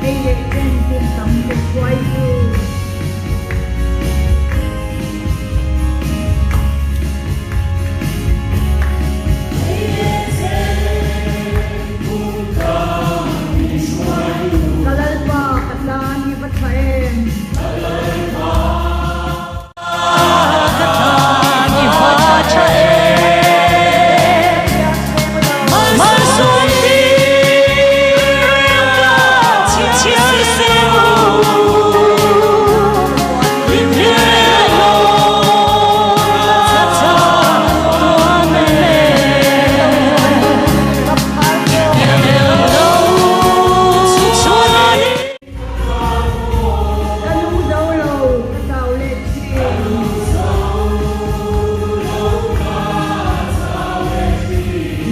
Hei leh chen kum tam min hruai chu. Ka Lalpa ka tan i va tha em? Ka tan i va tha em? Malsawm tir ka chhiar se u. Ka nung zo lo, ka chau leh thin.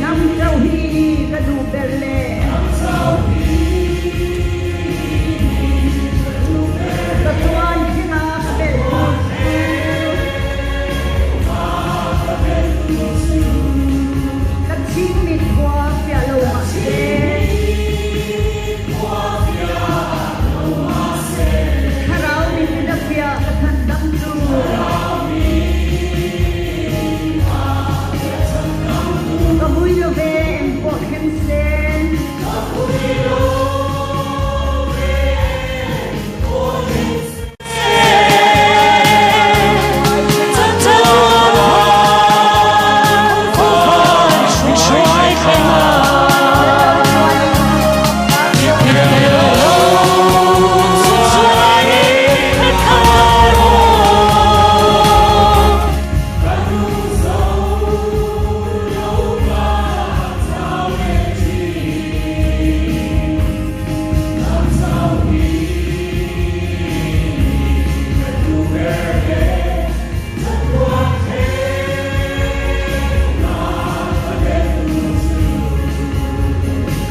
Nang chauh hi ka duh ber le. Ka chuan thinga ka belh tur chu. Ka chhingmit khua fiah lo mahse. Thlarau min a fiah ka than dam chu. Ka vui lo ve engpawh thleng se.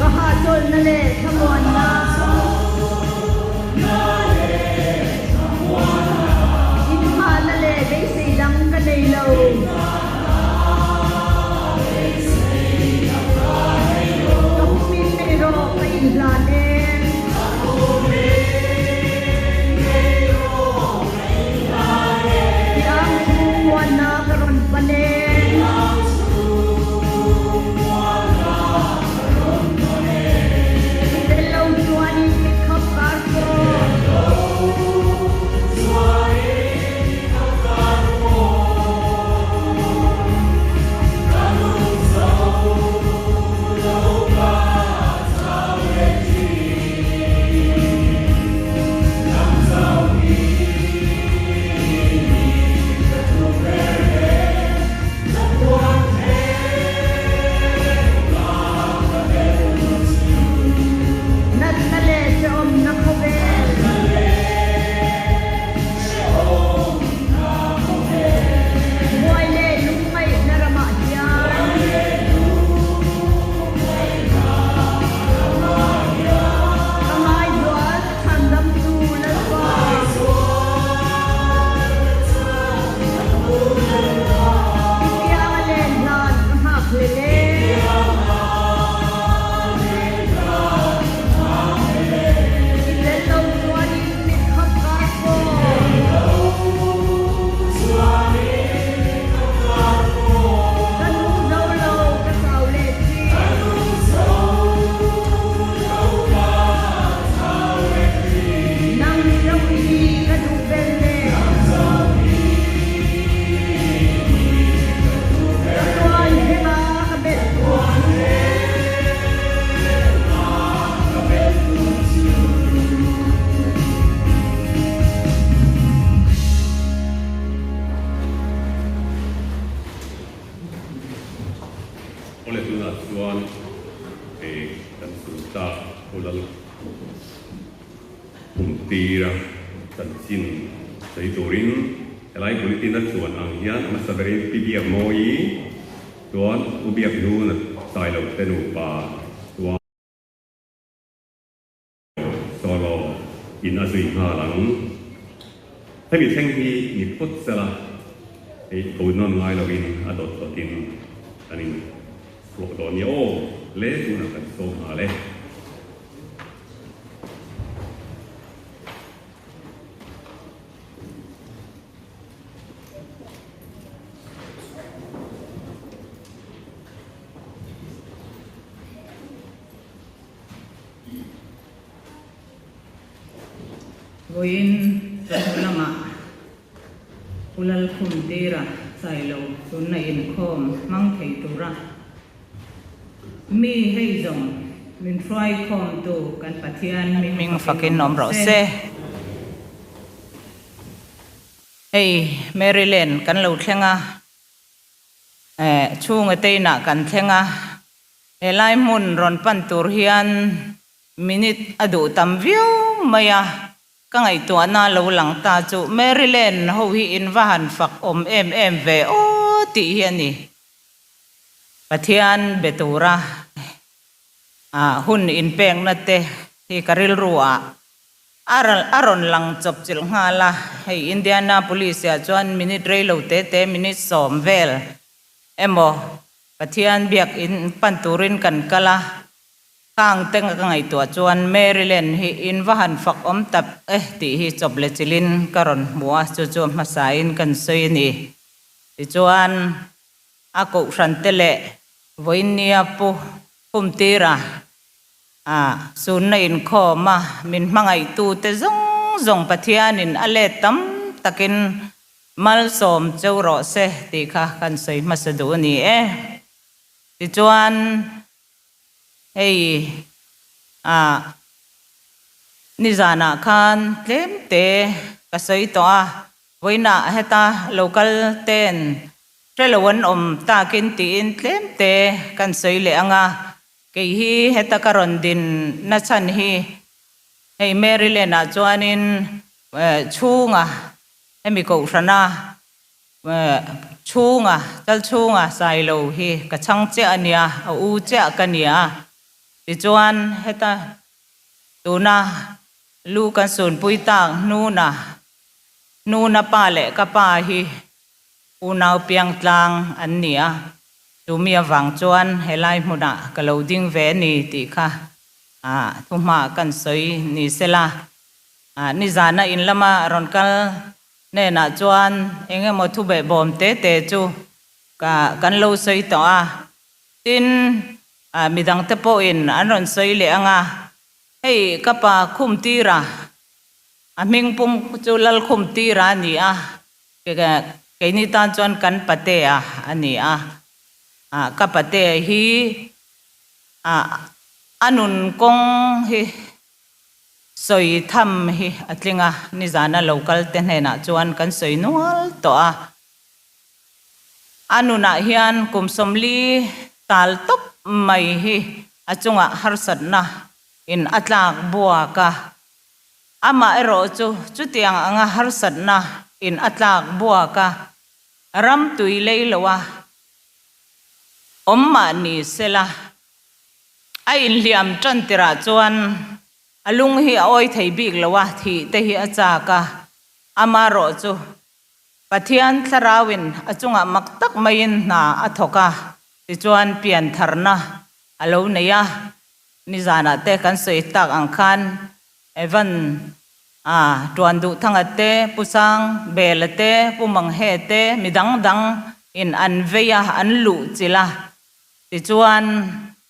Ka hahchawlhna leh thlamuanna. Inhmahna leh beisei dang ka nei lo. Ka humin erawh ka inhlan e. I ang chhung muanna ka rawn pan e. I tel lo chuanin mi khap kar pawh. Natna leh hrehawmna khawvel. Buai leh lungngaihna ramah hian. Ka ngaizual ka chhandamtu Lalpa. I pianga len hlan ka nghak hlel e. I tel lo chuanin mit khap kar pawh. Ka nung zo lo, ka chau leh thin. Nang chauh hi ka duh ber le. Ka tuan thlenga ka belh tur chu. Awle tunah chuan hei kan sulta Ulal Pumtira chanchin sawi turin helai bulletin a chuan ang hian a hmasa berin Pi Biakmawii chuan U Biakhnuna Sailote nupa chuan Solo in a zui nghal ang. Hemi thleng hi ni phawt sela, hei ko nawn ngai loin a dawt dawtin kan in chhuak dawn nia aw, le tunah kan sawm nghal e. Vawiin chawhnu lamah Pu Lalkhumtira Sailo tunna inkhawm hmang thei tura mi hei zawng min hruaikhawmtu kan Pathian Hming fakin awm rawh se. Hei Maryland kan lo thleng a, chhunga teinah kan thleng a, helai hmun rawn pan tur hian Minute a duh tam viau mai a, ka ngaihtuahna lo lang ta chu Maryland ho hi in va han fak awm em em ve aw tih hi a ni. Pathian be tura hun inpekna te hi ka rilru ah a rawn lang chawp chilh nghal a, hei Indianapolis ah chuan minute reilo te te minute 10 vel emaw Pathian biak in pan turin kan kal a, Khang te ka ngaihtuah chuan Maryland hi in va han fak awm tak e tih hi chawp leh chilhin ka rawn hmu a, chu chu hmasain kan sawi a ni. Tichuan, a kohhran te leh vawiinnia pu Khumtira a sunna inkhawm a min hmangaihtu te zawng zawng Pathianin a let tam takin malsawm cheu rawh se tih kha kan sawi hmasa duh a ni e. Tichuan, Hei ah nizanah khan tlem te ka sawi tawh a, vawiinah heta local ten hrelo an awm takin tiin tlem te kan sawi leh ang a, kei hi heta ka rawn din na chhan hi hei Maryland ah chuanin chhunga hemi kohhrana Chhunga, chal chhunga Sailo hi ka chhang chiah a nia, a u chiah ka nia. Tichuan heta tuna lu kan sunpui tak hnuna, hnuna pa leh ka pa hi unau piang tlang an ni a, chumi avang chuan helai hmunah ka lo ding ve a ni tih kha thuhma kan sawi ni sela. Nizana in lama rawn kal Hnenah chuan eng emaw thu behbawm te te chu ka kan lo sawi tawh a, tin midang te pawhin an rawn sawi leh ang a, hei ka pa Khumtira, a hming pum chu Lalkhumtira a ni a, keini tan chuan kan patea a ni a, ka patea hi a nun kawng hi Sawi tham hi a tling a, nizana lo kal te hnenah chuan kan sawi nual tawh a. A nunah hian kum 40 tal tawp mai hi a chungah harsatna in a tlak buak a. Amah erawh chu chutiang anga harsatna in a tlak buak a, ram tui lei lo a awm mah ni sela. A inhliam tan tirah chuan a lung hi a awi thei bik lo a, thih te hi a chak a, amarawh chu Pathian thlarauin a chungah mak tak maiin hna a thawk a, tichuan piantharna a lo nei a, nizanah te kan sawi tak ang khan Evan a Tuan Duhthanga te, Pu Sang Bela te, Pu Manghe te midang dang in an vei a, an luh chilh a. Tichuan,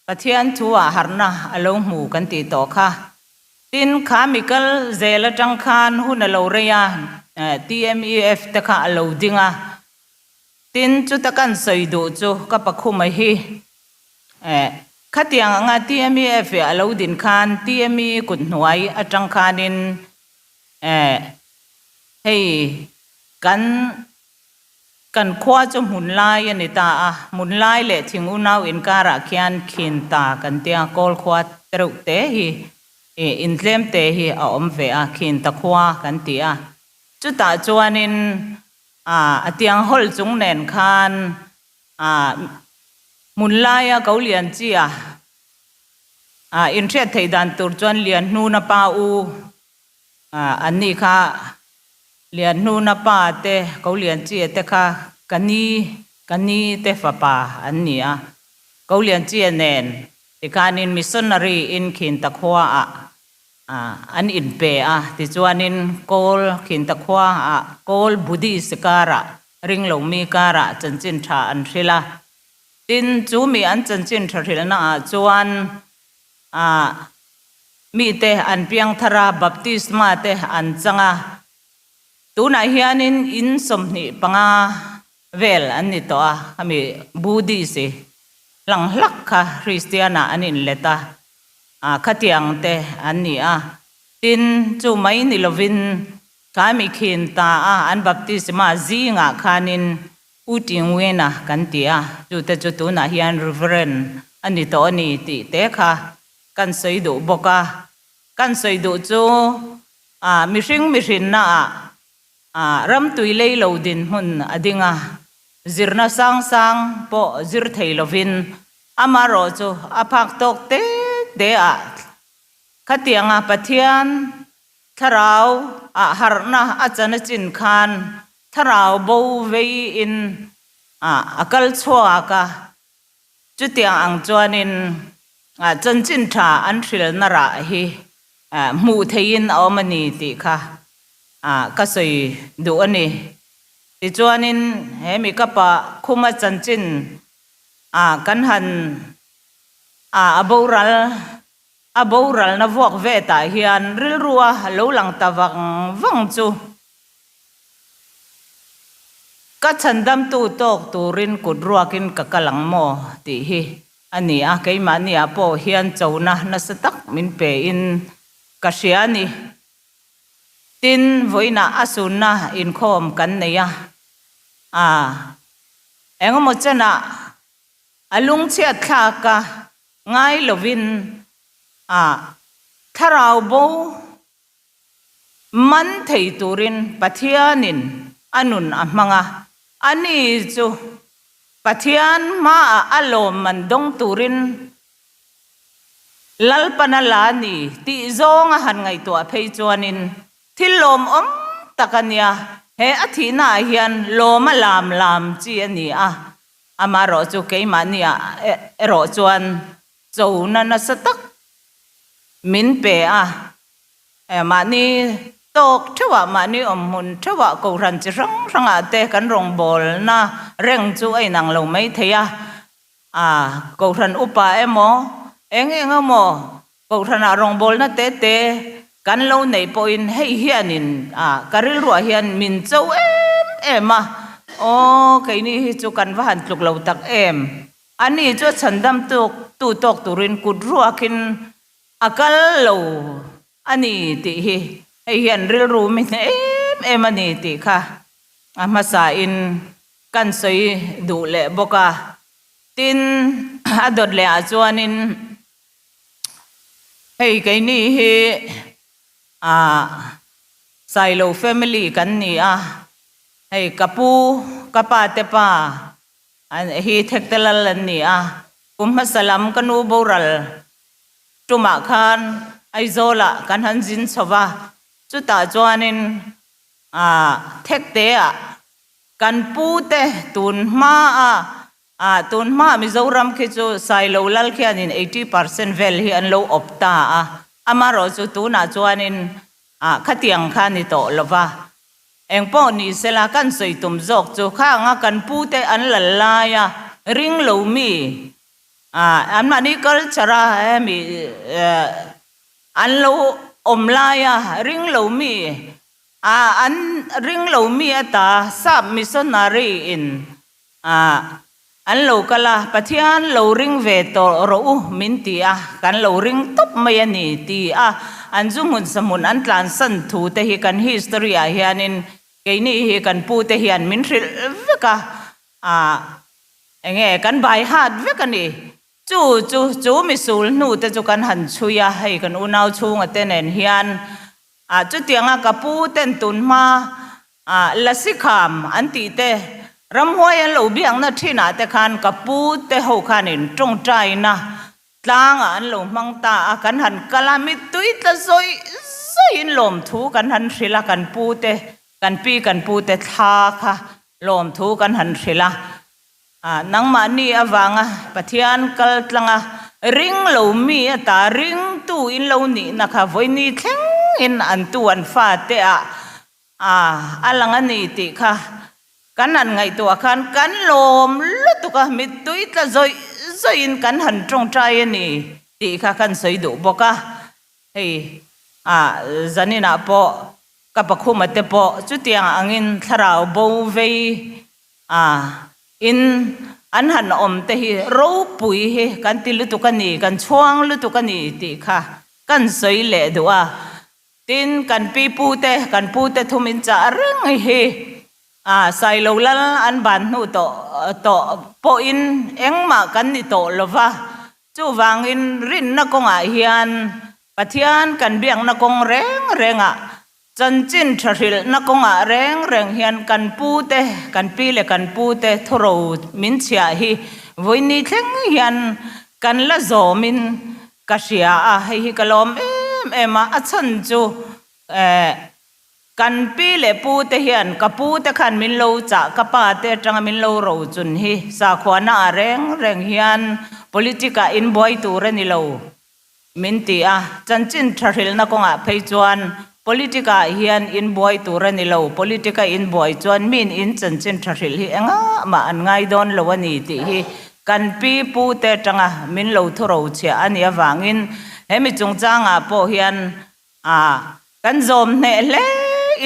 Pathian thu ah harhna a lo hmu kan tih tawh kha. Tin, kha mi kal zel atang khan hun a lo rei a, TMEF te kha a lo ding a. Tin, chuta kan sawi duh chu ka pakhuma hi, khatiang anga TMEF a lo din khan TME kut hnuai atang khanin hei kan Kan khua chu hmun lai a ni ta a, hmun lai leh thing unau inkarah khian khin ta kan tia, kawl khua tereuh te hi intlem te hi a awm ve a, khin ta khua kan ti a. Chutah chuanin a tiang hawl chung nen khan hmun laia ko lian chi a, inhriat theih dan tur chuan lian hnuna pa u An ni kha Lianhnuna pa te, Ko Lianchia te kha ka ni, ka ni te fapa an ni a. Ko Lianchia nen tikhanin missionary in Khinta khua ah an inpe a, tichuanin Kawl Khinta khua ah Kawl Buddhist karah ringlomi karah chanchin tha an hrilh a. Tin, chu mi an chanchin tha hrilhna ah chuan. Mite an piangthar a, baptisma te an chang a. Tunah hianin in 25 vel an ni tawh a, khami Buddhist hlang hlak kha Christian ah an inlet a, khatiang te an ni a. Tin, chu mai ni lovin tlai mi khin ta a an baptisma zingah khanin U Tingwina kan ti a, chute chu tunah hian Reverend a ni tawh a ni tih te kha kan sawi duh bawk a. Kan sawi duh chu mihring mihrinna ah ram tui lei lo dinhmun a ding a, zirna sang sang pawh zir thei lovin amarawh chu a phak tawk te te ah khatianga Pathian Thlarau ah harhna a chan a chin khan thlarau bo vei in a kal chhuak a, chutiang ang chuanin chanchin tha an hrilna rah hi hmuh theihin a awm a ni tih kha ka sawi duh a ni. Tichuanin he mi ka pa khuma chanchin kan han a boral A boralna vuak vetah hian rilrua lo lang ta vang vang chu ka chhandamtu tawk turin kut ruakin ka kal ang maw tih hi a ni a, keimahniah pawh hian chona nasa tak min pein ka hria a ni. Tin, vawiinah a sunna inkhawm kan nei a, a engemaw chenah a lungchhiat thlak a, Ngai lovin a thlarau bo man thei turin Pathianin a nun a hmang a, ani chu Pathian hmaah a lawmman dawng turin Lalpana la ni tih zawng a han ngaihtuah phei chuanin thil lawmawm tak a nia, he a thihnaah hian lawm a lam lam chi a ni a. Amaherawh chu keimahniah erawh chuan chona nasa tak min pe a, mahni tawk theuhah, mahni awmhmun theuhah kohhran chi hrang hrangah te kan rawngbawlna reng chu a inang lo mai thei a, kohhran upa emaw eng eng emaw kohhranah rawngbawlna te te kan lo neih pawhin hei hianin ka rilruah hian min cho em em a, aw keini hi chu kan va han tluk lo tak em, ani chu a chhandam tuk tu tawk turin kut ruakin a kal lo a ni tih hi hei hian rilru mi hne em em a ni tih kha a hmasain kan sawi duh leh bawk a, tin a dawt leh ah chuanin. Hei keini hi ah Sailo family kan ni a, hei ka pu ka pa te pa hi Thekte Lal an ni a, kum hmasa lam ka nu boral tumah khan Aizawl ah kan han zin chho va, chutah chuanin ah Thekte ah kan pu te tun hma a Ah, tun hma Mizoram khi chu Sailo lal khianin 80% vel hi an lo awp ta a, amarawh chu tunah chuanin ah khatiang kha ni tawh lo va. Engpawh ni sela kan sawi tum zawk chu khanga kan pute an lal lai a, ring lo mi ah anmahni culture a hemi an lo awm lai a ring lo mi ah an ring lo mi ata sap missionary in Ah, an lo kal a, Pathian lo ring ve tawh rawh u min ti a, kan lo ring tawp mai a ni ti a, an zu hmun sa hmun an tlansan thu te hi kan history ah hianin keini hi kan pu te hian min hrilh vek a, ah, enge kan bai hat vek a ni. Chu chu chu misul hnu te chu kan han chhui a, hei kan unau chhunga te nen hian, ah, chutianga ka pu ten tun hma Ah, Lasi kham an tih te, ramhuai an lo biakna thinah te khan ka pu te ho khanin tawngtaina tlangah an lo hmang ta a, kan han kal a, mittui tla zawih zawihin lawmthu kan han hrilh a, kan pu te, kan pi kan pu te thla kha lawmthu kan han hrilh a. Ah, nangmahni avanga Pathian kal tlanga ring lo mi ata ringtu in lo nihna kha vawini thlengin an tu an fate ah A, a lang a ni tih kha kan han ngaihtuah khan kan lawm lutuk a, mittui tla zawih zawihin kan han tawngtai a ni tih kha kan sawi duh bawk a. Hei ah zaninah pawh ka pakhuma te pawh chutiang angin thlarau bo vei ah in an han awm te hi ropui hi kan ti lutuk a ni, kan chhuang lutuk a ni tih kha kan sawi leh duh a. Tin, kan pi pu te, kan pu te thum in chah reng hi ah Sailo lal an ban hnu tawh tawh pawhin engmah kan ni tawh lova, Chuvangin rinna kawngah hian Pathian kan biakna kawng reng rengah, chanchin tha hrilhna kawngah reng reng hian kan pute, kan pi leh kan pute thuro min chhiah hi vawiini thleng hian kan la zawmin ka hria a, hei hi ka lawm em em a, a chhan chu eh Kan pi leh pu te hian ka pu te khan min lo chah, ka pa te atanga min lo ro chun hi sakhuana ah reng reng hian politic ah in buai tur a ni lo min ti a, chanchin tha hrilhna kawngah phei chuan politic ah hian in buai tur a ni lo, politic a in buai chuan min in chanchin tha hrilh hi engah mah an ngai dawn lo a ni tih hi kan pi pu te atanga min lo thu ro chhiah a nih avangin he mi chungchangah pawh hian A, kan zawm hneh hle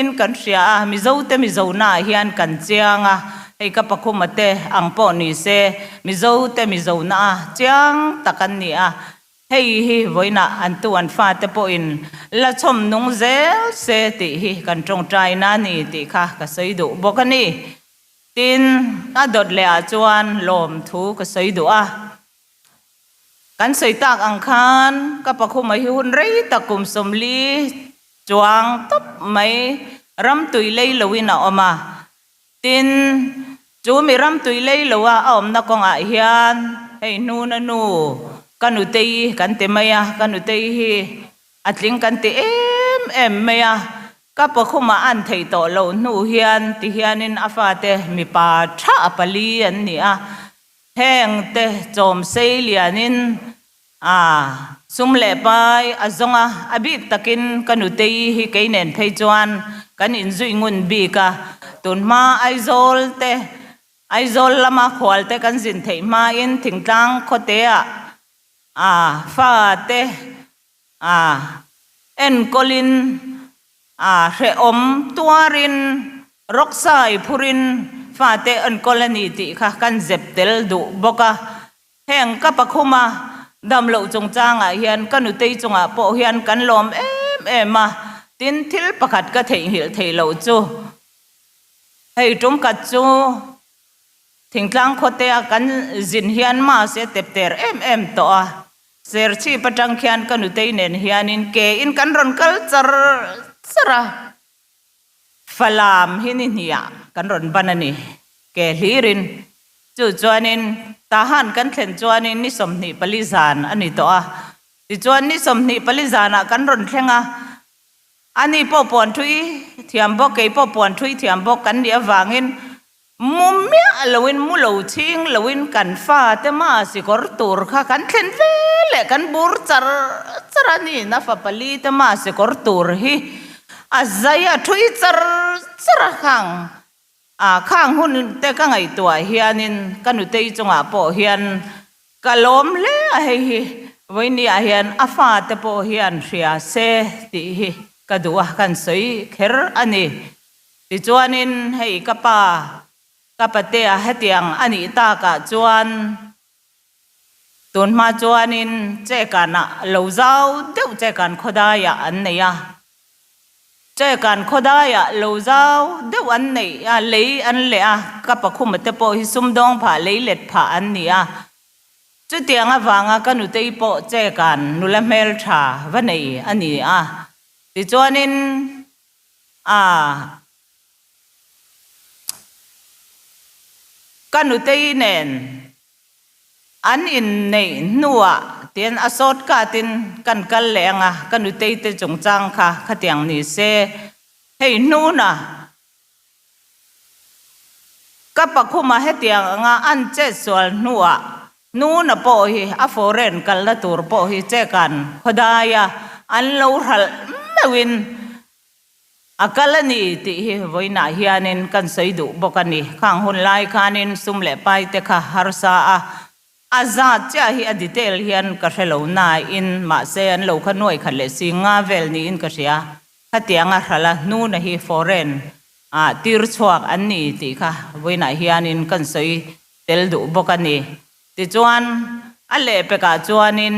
in kan hria a, Mizo te Mizo na ah hian kan chiang a, hei ka pakhuma te ang pawh ni se Mizo te Mizo na a chiang tak an ni a, hei hi vawiinah an tu an fa te pawhin la chhawm nung zel se tih hi kan tawngtai na ni tih kha ka sawi duh bawk a ni. Tin, a dawt leh ah chuan lawmthu ka sawi duh a. Kan sawi tak ang khan ka pakhuma hi hun rei tak kum 40 chuang tawp mai ram tui lei loin a awm a. Tin, chu mi ram tui lei loa a awmna kawngah hian hei hnuna nu ka nutei kan ti mai a, ka nutei hi a tling kan ti em em mai a. Ka pakhuma an theih tawh loh hnu hian ti hianin a fate mipa tha pali an ni a. Heng te chawm sei lianin a sum leh pai a zawng a, a bik takin ka nutei hi kei nen phei chuan kan inzui ngun bik a, tunhma Aizawl te, Aizawl lama khual te kan zin theih hmain thingtlang khawteah a fa te a enkawlin a hrehawm tuarin rawksai phurin fate enkawl a ni tih kha kan zep tel duh bawk a. Heng ka pakhuma damloh chungchangah hian ka nutei chungah pawh hian kan lawm em em a, tin thil pakhat ka theihnghilh theih loh chu hei tumkhat chu thingtlang khawtea kan zin hian mahse tepter em em tawh a. Serchhip atang khian ka nutei nen hianin ke in kan rawn kal char char a, Falam hi ni hniah kan rawn ban a ni, ke hlirin. Chu chuanin Tahan kan thlen chuanin ni 24 zan a ni tawh a, tichuan ni 24 zanah kan rawn thleng a, ani pawh puan thui thiam bawk, kei pawh puan thui thiam bawk kan nih avangin Mu miah loin, mu lo chhing loin kan fate ma sikawr tur kha kan thlen ve leh kan bur char char a ni. Na fa pali te ma sikawr tur hi a zai a thui char char a khang a khang hun te ka ngaihtuah hianin ka nutei chungah pawh hian ka lawm hle a hei hi vawiini ah hian a fate pawh hian hria se tih hi ka duh a kan sawi kher a ni. Tichuanin hei ka pa, ka patea hetiang a nih takah chuan tunhma chuanin Chekanah lo zau deuh Chekan khawdaiah an nei a. Chekan khawdaiah lo zau deuh an neih a, lei an leh a, ka pakhuma te pawh hi sumdawng phah lei let phah an ni a. Chutiang avanga ka nutei pawh Chekan nula hmeltha va nei a ni a. Tichuanin A ka nutei nen an inneih hnuah tian a shortcut in kan kal leh ang a, ka nutei te chungchang kha khatiang ni se hei hnuna ka pakhuma hetiang anga an chetsual hnuah hnuna pawh hi a foreign kalna tur pawh hi chekan khawdaia an lo hralh meuhin A kal a ni tih hi vawiinah hianin kan sawi duh bawk a ni. Khang hun lai khanin sum leh pai te kha harsa a. A zat chiah hi a detail hian ka hre lo nain mahse an lo kha nuai khat leh si nga vel niin ka hria. Khatianga hrala hnuna hi foreign ah tir chhuak an ni tih kha vawiinah hianin kan sawi tel duh bawk a ni. Tichuan a lehpekah chuanin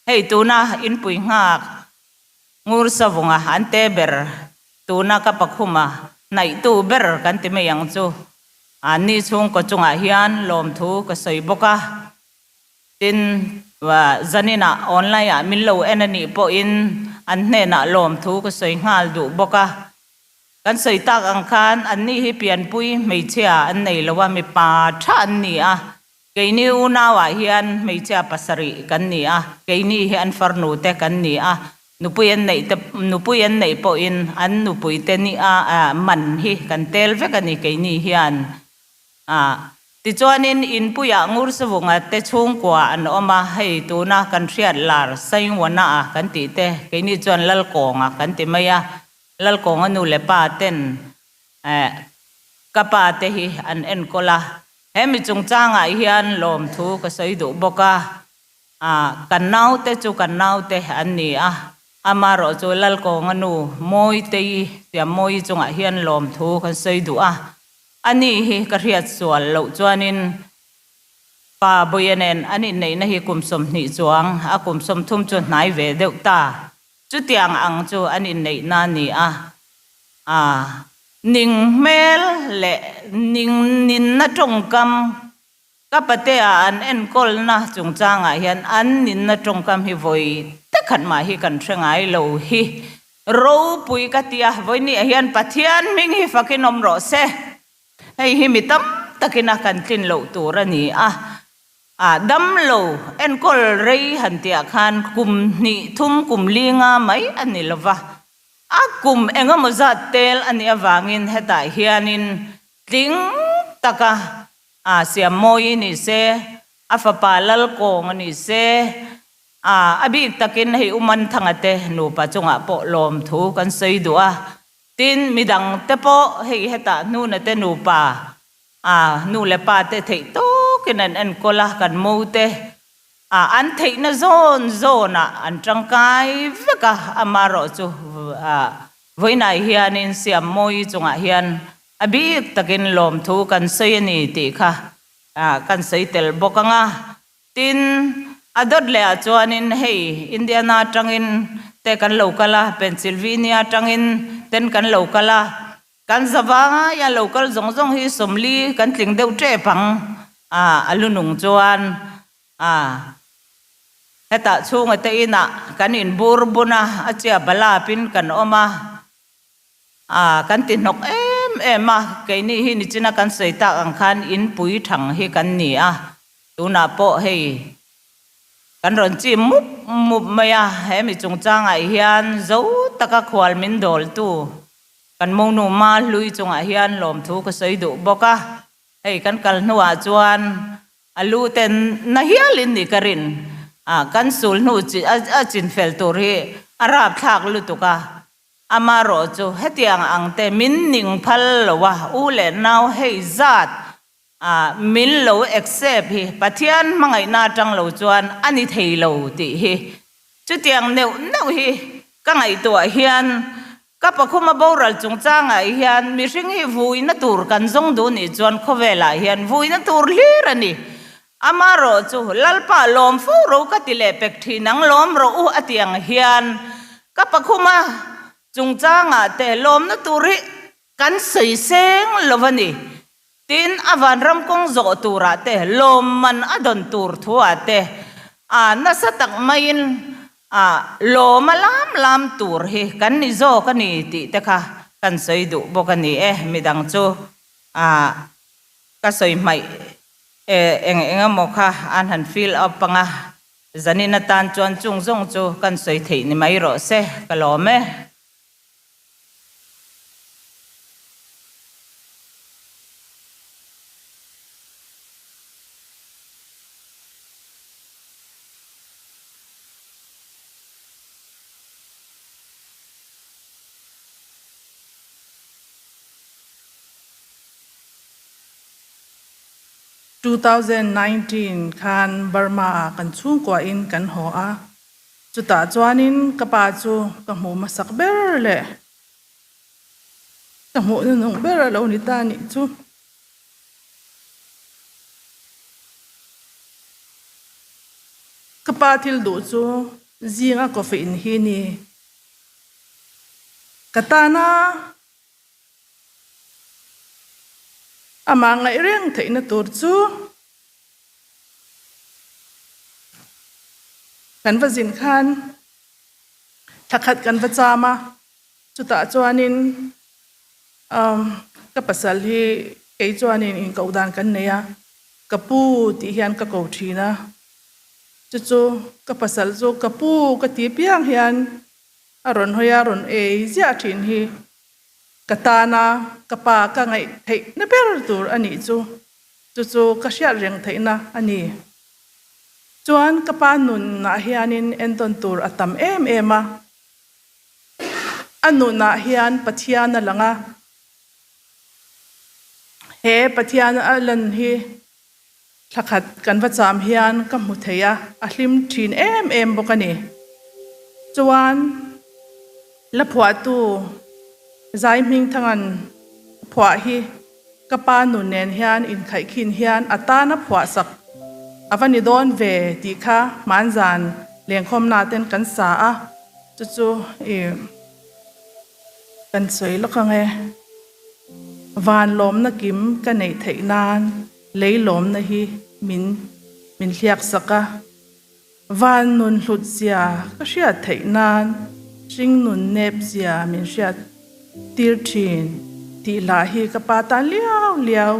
hei tuna inpui nghak Ngur savunga an te ber tuna ka pakhuma hnaihtu ber kan ti mai ang chu. Anni chhungkaw chungah hian lawmthu ka sawi bawk a, tin zaninah online ah min lo en a nih pawhin an hnenah lawmthu ka sawi nghal duh bawk a. Kan sawi tak ang khan anni hi pianpui hmeichhia an nei lo a, mipa tha an ni a, keini unauah hian hmeichhia pasarih kan ni a, keini hi an farnu te kan ni a, Nupui an neih te nupui an neih pawhin an nupui te ni a man hi kan tel vek a ni keini hian a tichuanin inpuiah Ngursavunga te chhungkua an awm a hei tuna kan hriat lar Saingwana a kan tih te keini chuan Lalkawnga kan ti mai a Lalkawnga nu leh pa ten ka pa te hi an enkawl a hemi chungchangah hian lawmthu ka sawi duh bawk a. A, kan naute chu kan naute an ni a, amarawh chu Lalkawnga nu Mawitei Siammawii chungah hian lawmthu kan sawi duh a, ani hi ka hriat sual loh chuanin pa Buia nen an inneihna hi kum 20 chuang a kum 30 chu hnai ve deuh ta, chutiang ang chu an inneihna a ni a, a ning hmel leh ning ninna tawngkam Ka patea an enkawlna chungchangah hian an ninna tawngkam hi vawi takhat mah hi kan hre ngai lo hi ropui ka ti a, vawinia hian Pathian hming hi fakin awm rawh se. Hei hi mi tam takin a kan tlin loh tur a ni a, a dam lo enkawl rei han tihah khan kum hnih thum kum li nga mai a ni lo va, a kum engemaw zat tel a nih avangin hetah hianin tling taka A siam mawi ni se, a fapa lal kawng a ni se, a a bik takin hei Uman Thanga te nupa chungah pawh lawmthu kan sawi duh a, tin midang te pawh hei hetah hnuna te nupa a nu leh pa te theih tawkin an enkawl a, kan mo te a an theihna zawn zawnah an tangkai vek a, amarawh chu a vawiinah hianin siam mawi chungah hian A bik takin lawmthu kan sawi a ni tih kha kan sawi tel bawk ang a. Tin, a dawt leh ah chuanin hei Indiana atangin te kan lo kal a, Pennsylvania atangin ten kan lo kal a, kan zavaia lo kal zawng zawng hi 40 kan tling deuh tep ang a, a lu nung chuan a hetah chhunga te inah kan inbur bun a, a chia balapin kan awm a. A, kan ti hnawk em em a, keini hi nichina kan sawi tak ang khan inpui thang hi kan ni a, tunah pawh hei kan rawn chim mup mup mai a, he mi chungchangah hian zo taka khual min dawltu kan monu ma hlui chungah hian lawmthu ka sawi duh bawk a, hei kan kal hnuah chuan a lu ten na hialin ni ka rin a, kan sul hnu a chinfel tur hi a rapthlak lutuk a. Amarawh chu hetiang ang te min ning phal lo a, u leh nau hei zat a min lo accept hi Pathian hmangaihna atang lo chuan a ni thei lo tih hi chutiang neuh neuh hi ka ngaihtuah hian ka pakhuma boral chungchangah hian mihring hi vuina tur kan zawng duh nih chuan khawvelah hian vuina tur hlir a ni. Amarawh chu Lalpa lawm fo ro ka ti leh pek thin ang lawm rawh u a ti ang hian ka pakhuma chungchangah te lawmna tur hi kan sawi seng lo a ni. Tin, a vanram kawng zawh turah te lawmman a dawn tur thuah te a nasa tak maiin a lawm a lam lam tur hi kan ni zawk a ni tih te kha kan sawi duh bawk a ni e. Midang chu a ka sawi hmaih E, eng eng emaw kha an han fill up ang a, zanin atan chuan chung zawng chu kan sawi theih ni mai rawh se, ka lawm e. 2019 khan Burma ah kan chhungkua in kan haw a, chutah chuanin ka pa chu ka hmuh hmasak ber leh ka hmuh hnuhnung ber a lo ni ta nih chu. Ka pa thil duh chu zinga coffee in hi ni. Ka tana Amah ngaih reng theihna tur chu kan va zin khan thla khat kan va cham a, chutah chuanin ka pasal hi kei chuanin inkoh dan kan nei a, ka pu tih hian ka ko thin a, chu chu ka pasal chu ka pu ka ti piang hian a rawn hawi a, rawn ei ziah thin hi. Ka tana ka pa ka ngaih theihna ber tur a nih chu, chu chu ka hriat reng theihna a ni. Chuan ka pa nunah hianin entawn tur a tam em em a, a nunah hian Pathian a lang a, he Pathian a lan hi Thlakhat kan va cham hian ka hmu thei a, a hlim thin em em bawk a ni. Chuan la phuahtu Zai Hmingthanga'n a phuah hi ka pa nun nen hian inkhaihkhin hian a tana phuahsak a va ni dawn ve tih kha hmanzan lengkhawmna ten kan sa a, chu chu i kan sawi lawk ang e. Van lawmna kim ka neih theih nan lei lawmna hi min min hliak sak a. Van nun hlut zia ka hriat theih nan hring nun nep zia min hriat tir thin tih lah hi ka pa tan liau liau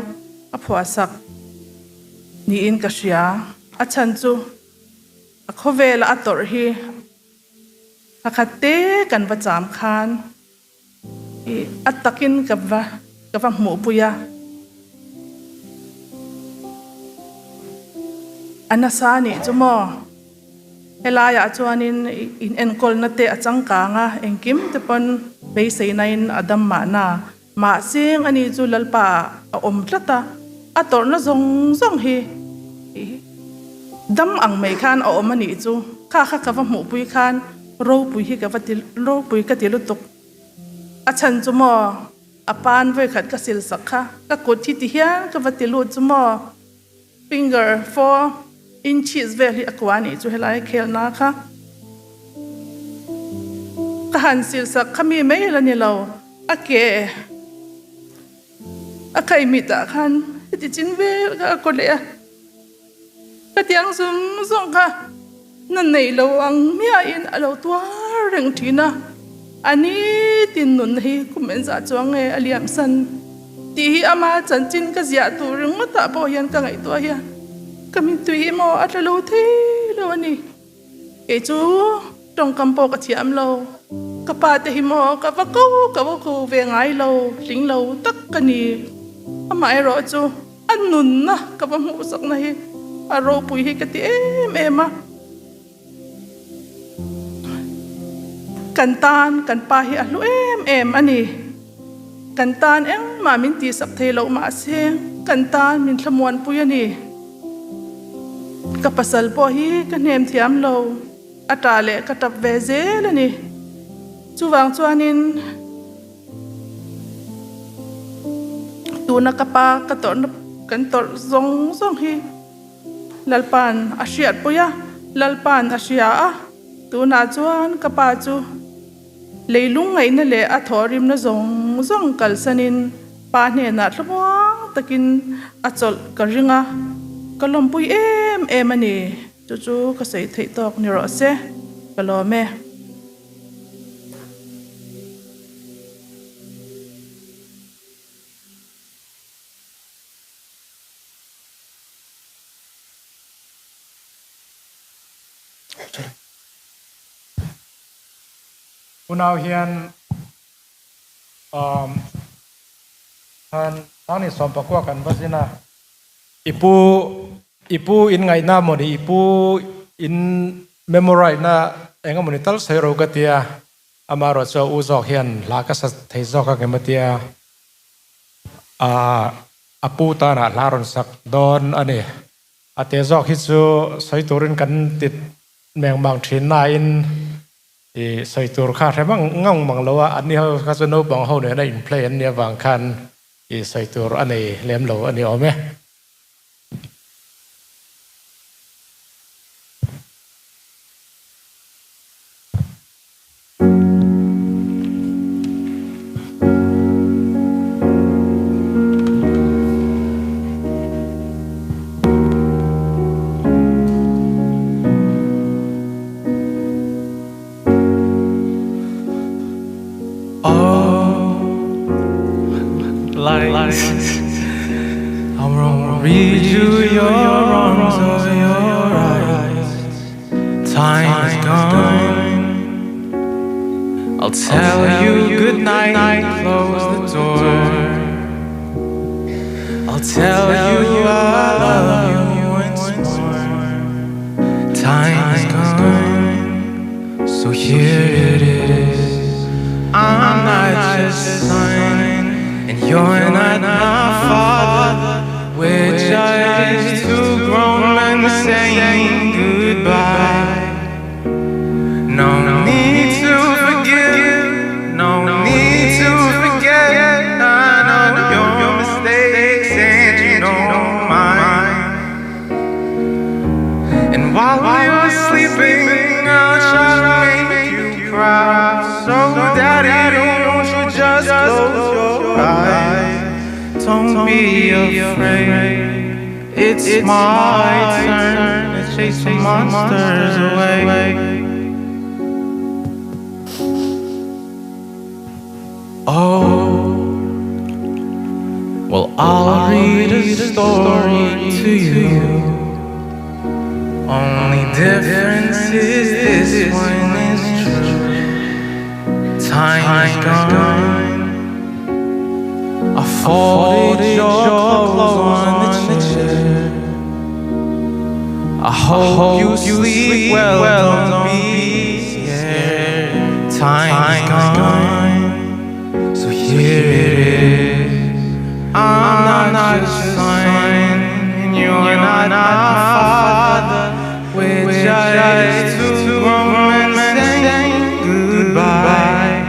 a phuah sak niin ka hria. A chhan chu a khawvela a tawrh hi pakhat te kan va cham khan I a takin ka va ka va hmuhpui a. A nasa a nih chu maw? Helaiah chuanin in enkawlna te a changkang a, engkim te pawn beiseinain a dam mahna. Mahse ani chu Lalpa a awm tlat a, a tawrhna zawng zawng hi dam ang mai khan a awm a nih chu. Kha kha ka va hmuhpui khan ropui hi ka va ti ropui ka ti lutuk. A chhan chu maw a pan vawikhat ka sil sak kha ka kut hi ti hian ka va ti lut chu maw finger 4 inches vel hi a kua nih chu helai khelna kha ka han sil sak kha mi mai la ni lo a ke a kai mit ah khan heti chin vel kha a kaw leh a. Ka tiang zawng zawng kha na nei lo ang miahin a lo tuar reng thin a, a nitin nunna hi kum engzah chuang nge a liam san tih hi ama chanchin ka ziah tur ringawtah pawh hian ka ngaihtuah hian ka mittui hi maw a tla lo thei lo a ni. Kei chu tawngkam pawh ka thiam lo, ka pa te hi maw ka va ko ka va ko ve ngai lo, tling lo tak ka ni. Amaherawh chu a nunna ka va hmuhsakna hi a ropui hi ka ti em em a. Kan tan kan pa hi a hlu em em a ni. Kan tan engmah min tihsak thei loh mahse kan tan min thlamuanpui a ni. Ka pasal pawh hi ka hnem thiam lo, a tah leh ka tap ve zel a ni. Chuvang chuanin tuna ka pa ka tawrhna kan tawrh zawng zawng hi Lalpa'n a hriatpui a, Lalpa'n a hria a, tunah chuan ka pa chu Leilung ngaihna leh a thawhrimna zawng zawng kalsanin pa hnenah thlamuang takin a chawlh ka ring a, ka lawmpui em em a ni. Chu chu ka sawi theih tawk ni rawh se, ka lawm e. Unau hian khan Sangni Sawmpakua kan va zin a, i pu i pu in ngaihna mawni i pu in memorite na eng emawni tal sawi ro ka tia, amaherawh chu a u zawk hian hla ka sa thei zawk ang em a tia. A pu tanah hla rawn sak dawn a ni. A te zawk hi chu sawi turin kan ti mengmang thin nain i sawi tur kha hre mang ngang mang lo a, anni ho kha chu naupang ho nena in play an nih avang khan i sawi tur a nei lem lo a ni awm e. Oh, lights, I won't read you your wrongs or your rights. Time is gone. I'll tell you good night, close the door. I'll tell you I love you once more. Time is gone, so here it is. I'm not your son, and you're not my father. We're just two grown men saying goodbye. No need to forgive, no need to forget. I know your mistakes and you know mine. And while we were sleeping, I'll try to make you proud. So daddy, won't you just close your eyes? Don't be afraid. It's my turn to chase the monsters away. Oh, well, I'll read a story to you. Only difference is this one is true. Time is gone. I folded your clothes on the chair. I hope you sleep well, don't be scared. Time is gone, so here it is. I'm not your son, and you're not my father. We're just two grown men saying goodbye.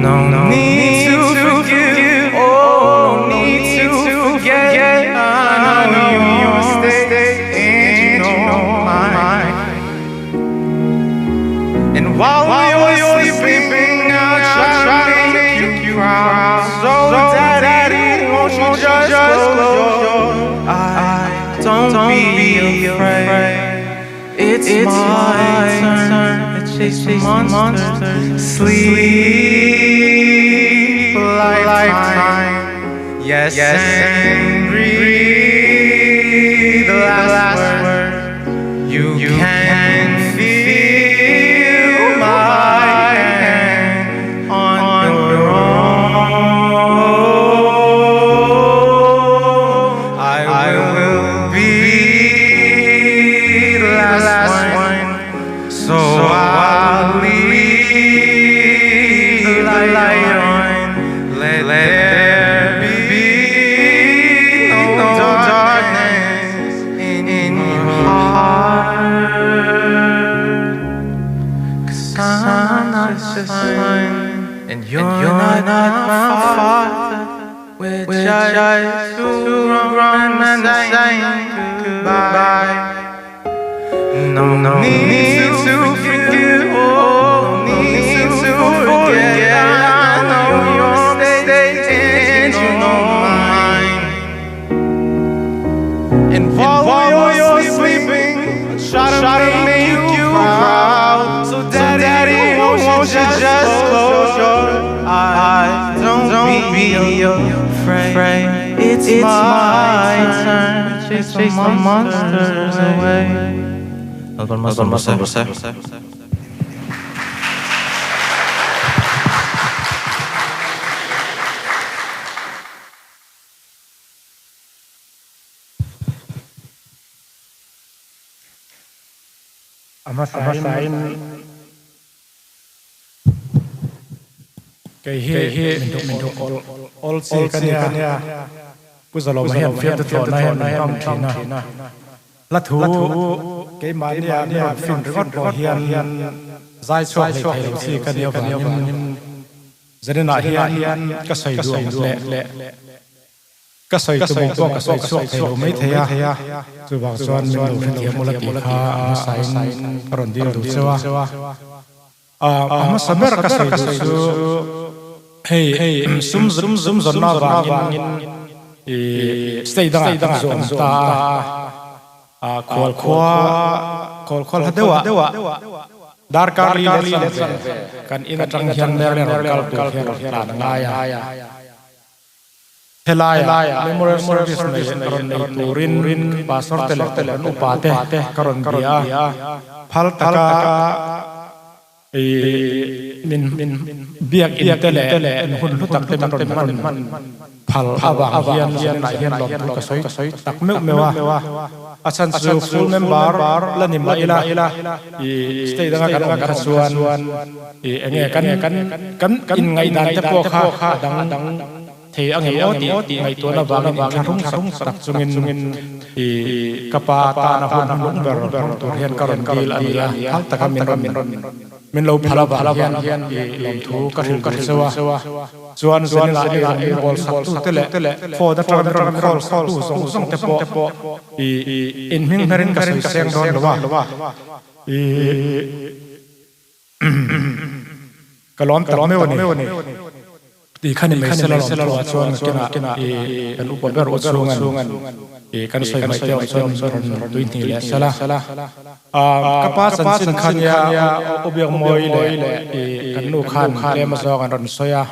No need to forgive, oh, no need to forget. I know your mistakes and you know mine. And while you're sleeping, I'll try to make you proud. So daddy, won't you just close your eyes? Don't be afraid. It's my turn to chase the monsters. Sleep a lifetime. Yes, and breathe the last word. You can feel my hand on your own. I will be the last one, so I'll leave the light on. Let there be no darkness in your heart. 'Cause I'm not your son, and you're not my father. We're just two grown men saying goodbye. No need to forgive, oh, no need to forget. I know your mistakes and you know mine. And while you're sleeping, I try to make you proud. So daddy, won't you just close your eyes? Don't be afraid. It's my turn to chase the monsters away. Amasain kei hi min all all chi ka nia. Pu Zalawma hian fiamte thlawhna hian min hmang thin a. Hla thu keimahnia min rawn fin ringawt pawh hian zai chhuak hlei thei lo chi ka nih avangin Zaninah hian ka sawi duh ang leh ka sawi tum ang pawh ka sawi chhuak thei lo mai thei a, chuvang chuan min lo hrethiam ula tih kha a hmasain ka rawn dil duh cheu a. A hmasa ber ka sawi duh chu hei sum sum zawnna avangin state dangah kan zawm ta a, khual khua khual khual ha deuhah darkar li leh chanve kan in atang hian Merlin rawn kal tur hian rawn tlan a ngai a. Helaia Memorial Service nei rawn nei turin Pastor te leh Kohhran upa te ka rawn bia a, phal taka min biak in te leh hun hlu tak te min rawn hman phal avang hian zanah hian lawmthu ka sawi tak meuh meuh a. A chhan chu full member la ni mah ila state danga kan awm kha chuan enge kan inngaihdan te pawh kha a dang thei a ngei aw tih ngaihtuahna vangin inthlahrung sak tak chungin ka pa tana hun lung ber hmang tur hian ka rawn dil a ni a, phal taka min rawn min lo phal avang hian lawmthu ka hrilh duh cheu a. Chuan Zenila ei rawn min bawl sak tu te leh phone atanga min rawn call sak tu zawng zawng te pawh inhming hmerin ka sawi seng dawn lo a. Ka lawm tak meuh a ni. Ti kha ni mai sela lawm thu ah chuan kinah kan upa ber u chhungan kan sawi hmaih te awm chuan rawn tui hnih leh sela. Ka pa chanchin kha nia u Biakmawi leh kan nu khan tlem azawng an rawn sawi a.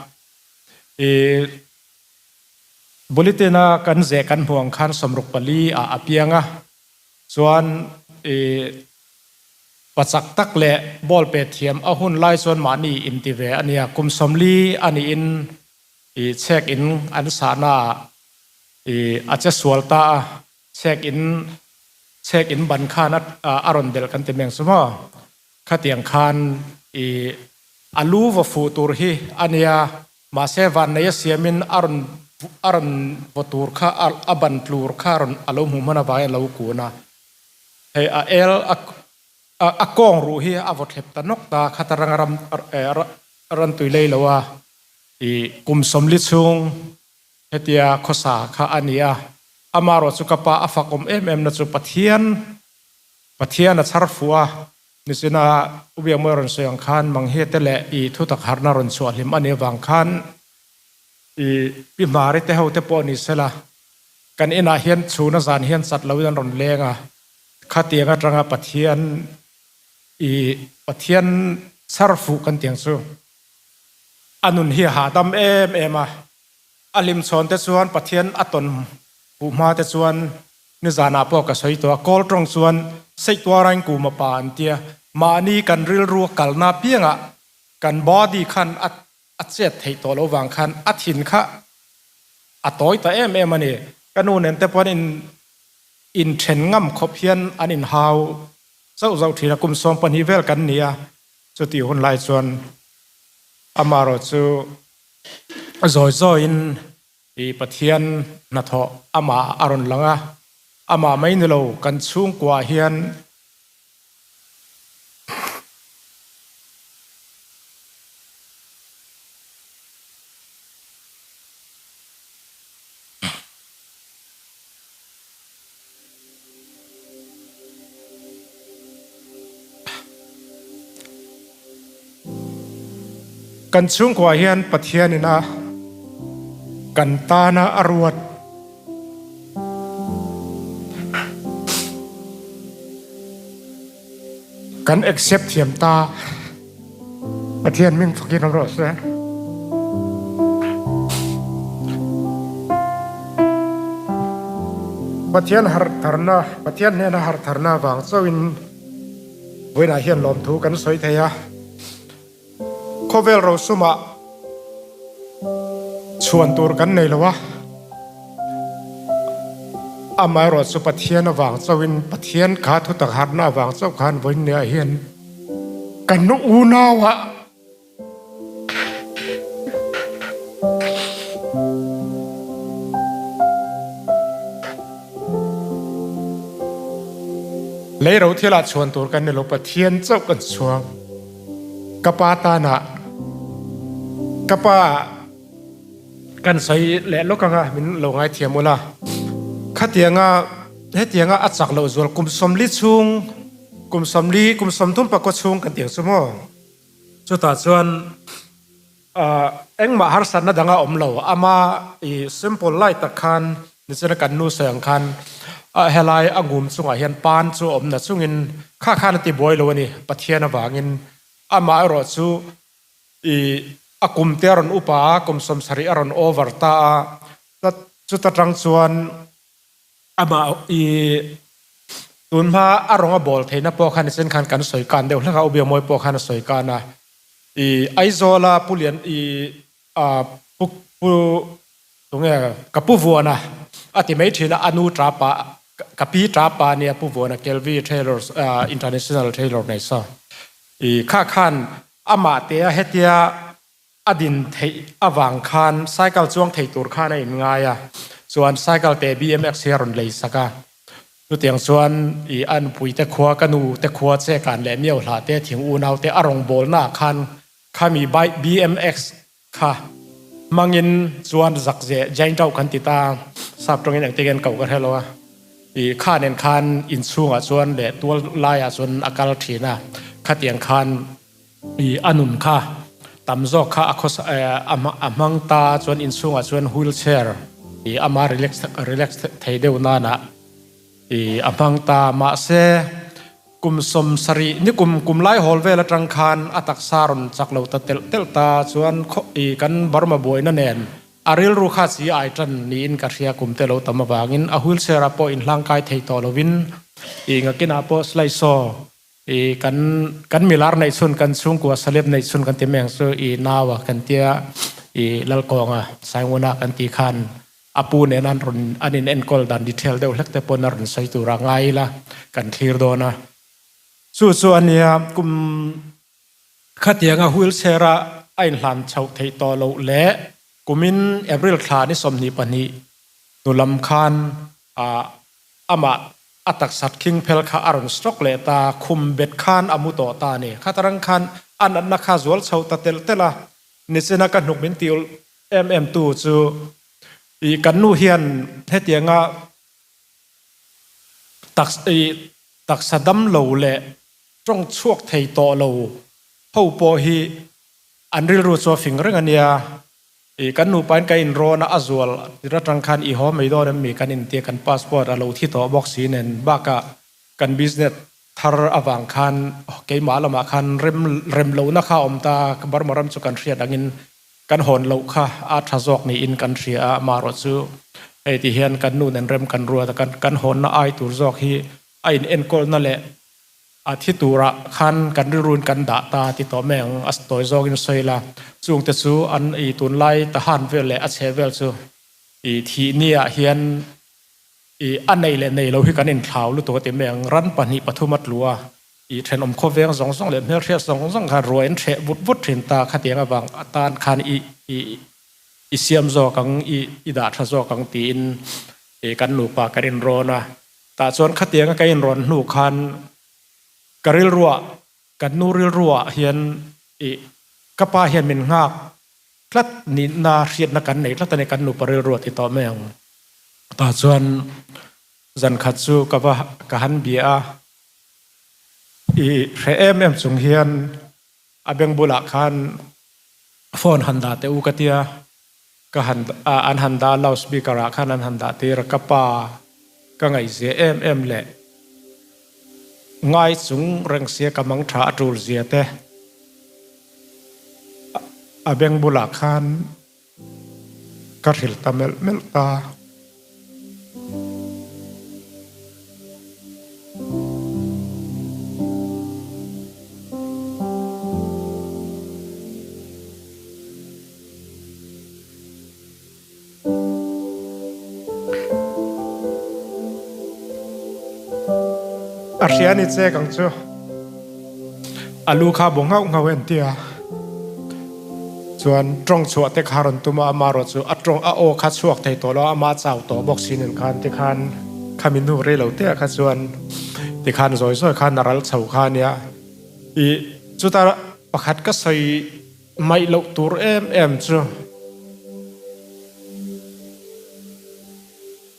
Bulletin-a kan zeh kan hmuh ang khan 64 ah a piang a. Chuan pachak tak leh ball pe thiam a hun lai chuan mahni inti ve a nia. Kum 40 a niin chhek in an sahna ah a che sual ta a, chhek in chhek in ban khan a rawn delh kan ti meng chu maw. Khatiang khan a lu va fuh tur hi a nia. Mahse vannei a siamin a rawn a rawn vaw tur kha a ban tlur kha a rawn a lo hmuh hman avangin a lo kun a. Hei a el a a kawng ruh hi a vaw thlep ta nawk ta khat a ranga ram ran tui lei lo a i kum 40 chhung hetia khawsa kha a ni a. Amaherawhchu chu ka pa a fakawm em em na chu Pathian Pathian a chhar fuh a. Nichina U Biakmawi rawn sawi ang khan Manghe te leh i thutak harna rawn chhuah hlim a nih avang khan i Pi Hmari te ho te pawh ni sela kan inah hian chhuna zan hian chat loin an rawn leng a, khatiang atanga Pathian i Pathian chhar fuh kan tiang chu a nun hi a hahdam em em a, a hlimchhawn te chuan Pathian a tawn huh hma te chuan Nizanah pawh ka sawi tawh a, kawl tawng chuan Seihtuarain kum a pa an tia, mahni kan rilru a kalna apiangah kan body khan a a chet theih tawh loh vang khan a thin kha a tawi ta em em a ni. Ka nu nen te pawh an in inthen ngam khawp hian an inhau zauh zauh thin a, kum 12 vel kan ni a, chutih hun lai chuan amaherawh chu zawi zawiin I Pathian hnathawh amah a rawn lang a, amah mai ni lo kan chhungkuaah hian Kan chhungkuaah hian Pathianin a kan tana a ruat. Kan accept thiam ta. Pathian min fakin awm rawh se. Pathian harh tharna, Pathian hnena harh tharna vang chauhin vawiinah hian lawmthu kan sawi thei a. Khawvel rosumah chhuan tur kan nei lo a, amaherawh chu Pathian avang chauhin, Pathian kha thutak harhna avang chauh khan vawiin niah hian kan unauah Lei ro thilah chhuan tur kan ni lo, Pathian chauh kan chhuang. Ka pa tanah ka pa kan sawi leh lawk anga min lo ngaithiam ula. Khatianga hetianga a chak loh zual kum sawmli chhung kum sawmli kum sawmthum pakua chhung kan tiang chu maw? Chutah chuan Engmah harsatna dang a awm lo. Ama i simple lai tak khan nichina kan nu sawi ang khan helai a ngum chungah hian pan chu a awm na chungin kha khan a ti buai lo a ni. Pathian avangin amah erawh chu i a kum te a rawn upa a, kum sawmsarih a rawn over ta a, chuta tang chuan Amah i tun hma a rawng a bawl theihna pawh khan nichin khan kan sawi kan deuh hlek a, Ubia Mawi pawh khan a sawi kan a. I Aizawla Pu Lian i a Pu Pu tunge ka Pu Vuana a ti mai thin a, a nu ta pa ka pi ta pa nia Pu Vuana Kelvi Tailors International Tailor nei saw. I kha khan amah te a hetia A din theih avang khan cycle chuang thei tur khan a inngai a, chuan cycle te BMX hi a rawn lei sak a. Chutiang chuan i a nupui te khua, ka nu te khua che kan leh miau hlah te thing unau te a rawn bawlna ah khan khami bike BMX kha hmangin chuan zak ze jain tauh kan ti ta, sap tawngin engtin nge an koh ka hre lo a, i kha nen khan inchhungah chuan leh tual laiah chuan a kal thin a, khatiang khan I a nun kha tam zawk kha a khawsa a hmang ta chuan inchhungah chuan wheel chair i ama relax relax thei deuh nana i a hmang ta. Mahse kum sawmsarih ni kum kum lai hawl vel atang khan a taksa rawn chak lo ta telh telh ta chuan khaw i kan Burma buaina nen a rilru kha chi ai tan niin ka hria kum te lo tam avangin a wheel chair ah pawh inhlangkai thei tawh lovin i ngakinah pawh slide show I kan kan milar neih chhun kan chhungkua salep neih chhun kan ti mai ang chu i naua kan tia i Lalkawnga Sainguna kan ti khan a pu nen an rawn an in enkawl dan detail deuh hlek te pawn a rawn sawi tur a ngai ila kan thlir dawn a. Chu chu a nia kum khatianga wheelchair a a inhlan chhoh theih tawh loh leh kumin April thla ni 22 hnu lam khan a Amah a taksat khing phel kha a rawn stroke leh ta, khum bet khan a mu tawh ta a ni. Khatarang khan a natna kha zual chho ta telh telh a, nichina ka hnuk min ti ulh em em tu chu i kan nu hian hetianga taks i taksa dam lo leh tawng chhuak thei tawh lo ho pawh hi an rilru chu a fing reng a nia. I kan nupain ka inrawn a, a zual tir atang khan i haw mai dawn em mi kan intia kan passport a lo thi tawh bawk si nen bakah kan business thar avang khan keimah lamah khan rem rem lohna kha a awm ta, Burma ram chu kan hriat angin kan hawn loh kha a tha zawk niin kan hria a, amaherawh chu hei ti hian kan nu nen rem kan ruat a, kan kan hawnna ai tur zawk hi a in enkawlna leh A thi turah khan kan rilruin kan dah ta ti tawh mai ang, a tawi zawngin sawi la. Chungte chu an i tunlai tahan vel leh a chhe vel chu i thih niah hian i a nei leh nei lo hi kan inthlau lutuk a ti mai ang. Ran pahnih pathum a tlu a, i thenawm khawveng zawng zawng leh hmelhriat zawng zawng khan ruai an hreh vut vut thin ta. Khatiang avang atan khan i i i siam zawk ang, i i dah tha zawk ang tiin i kan nupa kan inrawn a. Tah chuan khatianga ka inrawn hnu khan ka rilruah, kan nu rilruah hian ih ka pa hian min nghak tlat nihna hriatna kan nei tlat a ni, kan nupa rilruah ti tawh mai ang. Tah chuan zan khat chu ka va ka han bia a, ih hreh em em chung hian a beng bulah khan phone han dah teh u ka tia. Ka han an han dah loud speaker ah khan an han dah tir a, ka pa ka ngaihzia em em leh ngai chung reng sia ka mang tha a tul zia te a beng bulah khan ka hrilh ta melh melh ta. A hria ni che kang chu a lu kha bu nghauh nghauh en tia chuan tawng chhuah te kha rawn tum a ama erawh chu a tawng a aw kha chhuak thei tawh lo a ama chau tawh bawk si nen khan tikhan khami hnu rei lo te ah kha chuan Tikhan zawi zawi khan a ral chho kha a nia. Ih chuta pakhat ka sawi maih loh tur em em chu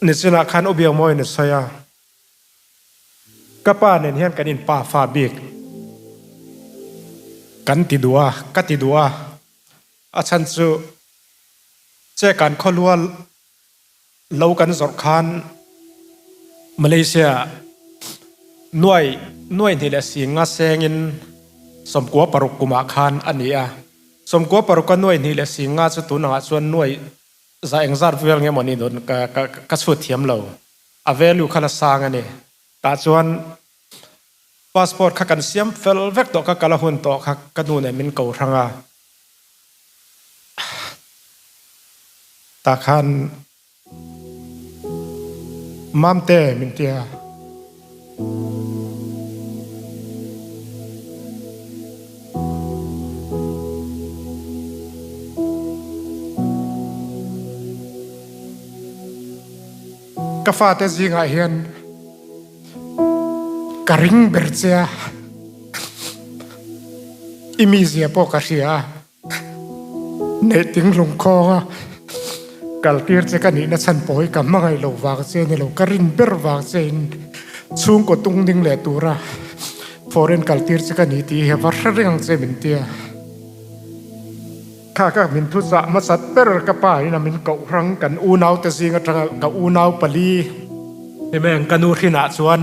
nichinah khan U Biakmawiin a sawi a. Ka pa nen hian kan in pa fa bik kan ti duh a, ka ti duh a. A chhan chu che kan khawlua lo kan zawrh khan Malaysia nuai nuai hnih leh singa sengin 96 kumah khan a ni a. 96 a nuai hnih leh singa chu tunangah chuan nuai za engzat vel nge mawni dawn ka ka ka chhut thiam lo. A value kha la sang a ni. Tah chuan passport kha kan siam fel vek tawh kha ka la hun tawh kha ka nu nen min ko hrang a. Tah khan Mamte min ti a. Ka fate zingah hian ka ring ber che a, i mizia pawh ka hria a, neih ting lungkhawng a kaltir che ka nihna chhan pawh hi ka hmangaih loh vang che ni lo, ka rin ber vang che in chhungkaw tung ding leh tura foreign kaltir che ka ni tih hi a va hre reng ang che min tia. Kha ka min thuchah hmasat ber ka pa in a min koh hrang kan unau te zing atanga ka unau pali himeng ka nu hrinah chuan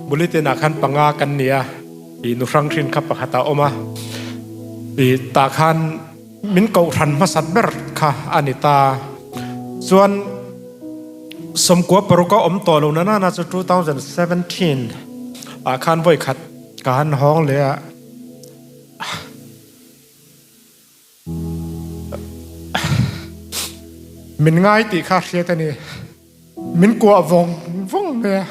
bulletin ah khan panga kan ni a ih nu hrang hrin kha pakhat a awm a ih tah khan min koh hran hmasat ber kha a ni ta chuan 96 a awm tawh lo na nana chu 2017 ah khan vawi khat ka han hawng leh a. Min ngai tih kha hriat a ni. Min kuah vawng vawng mai a.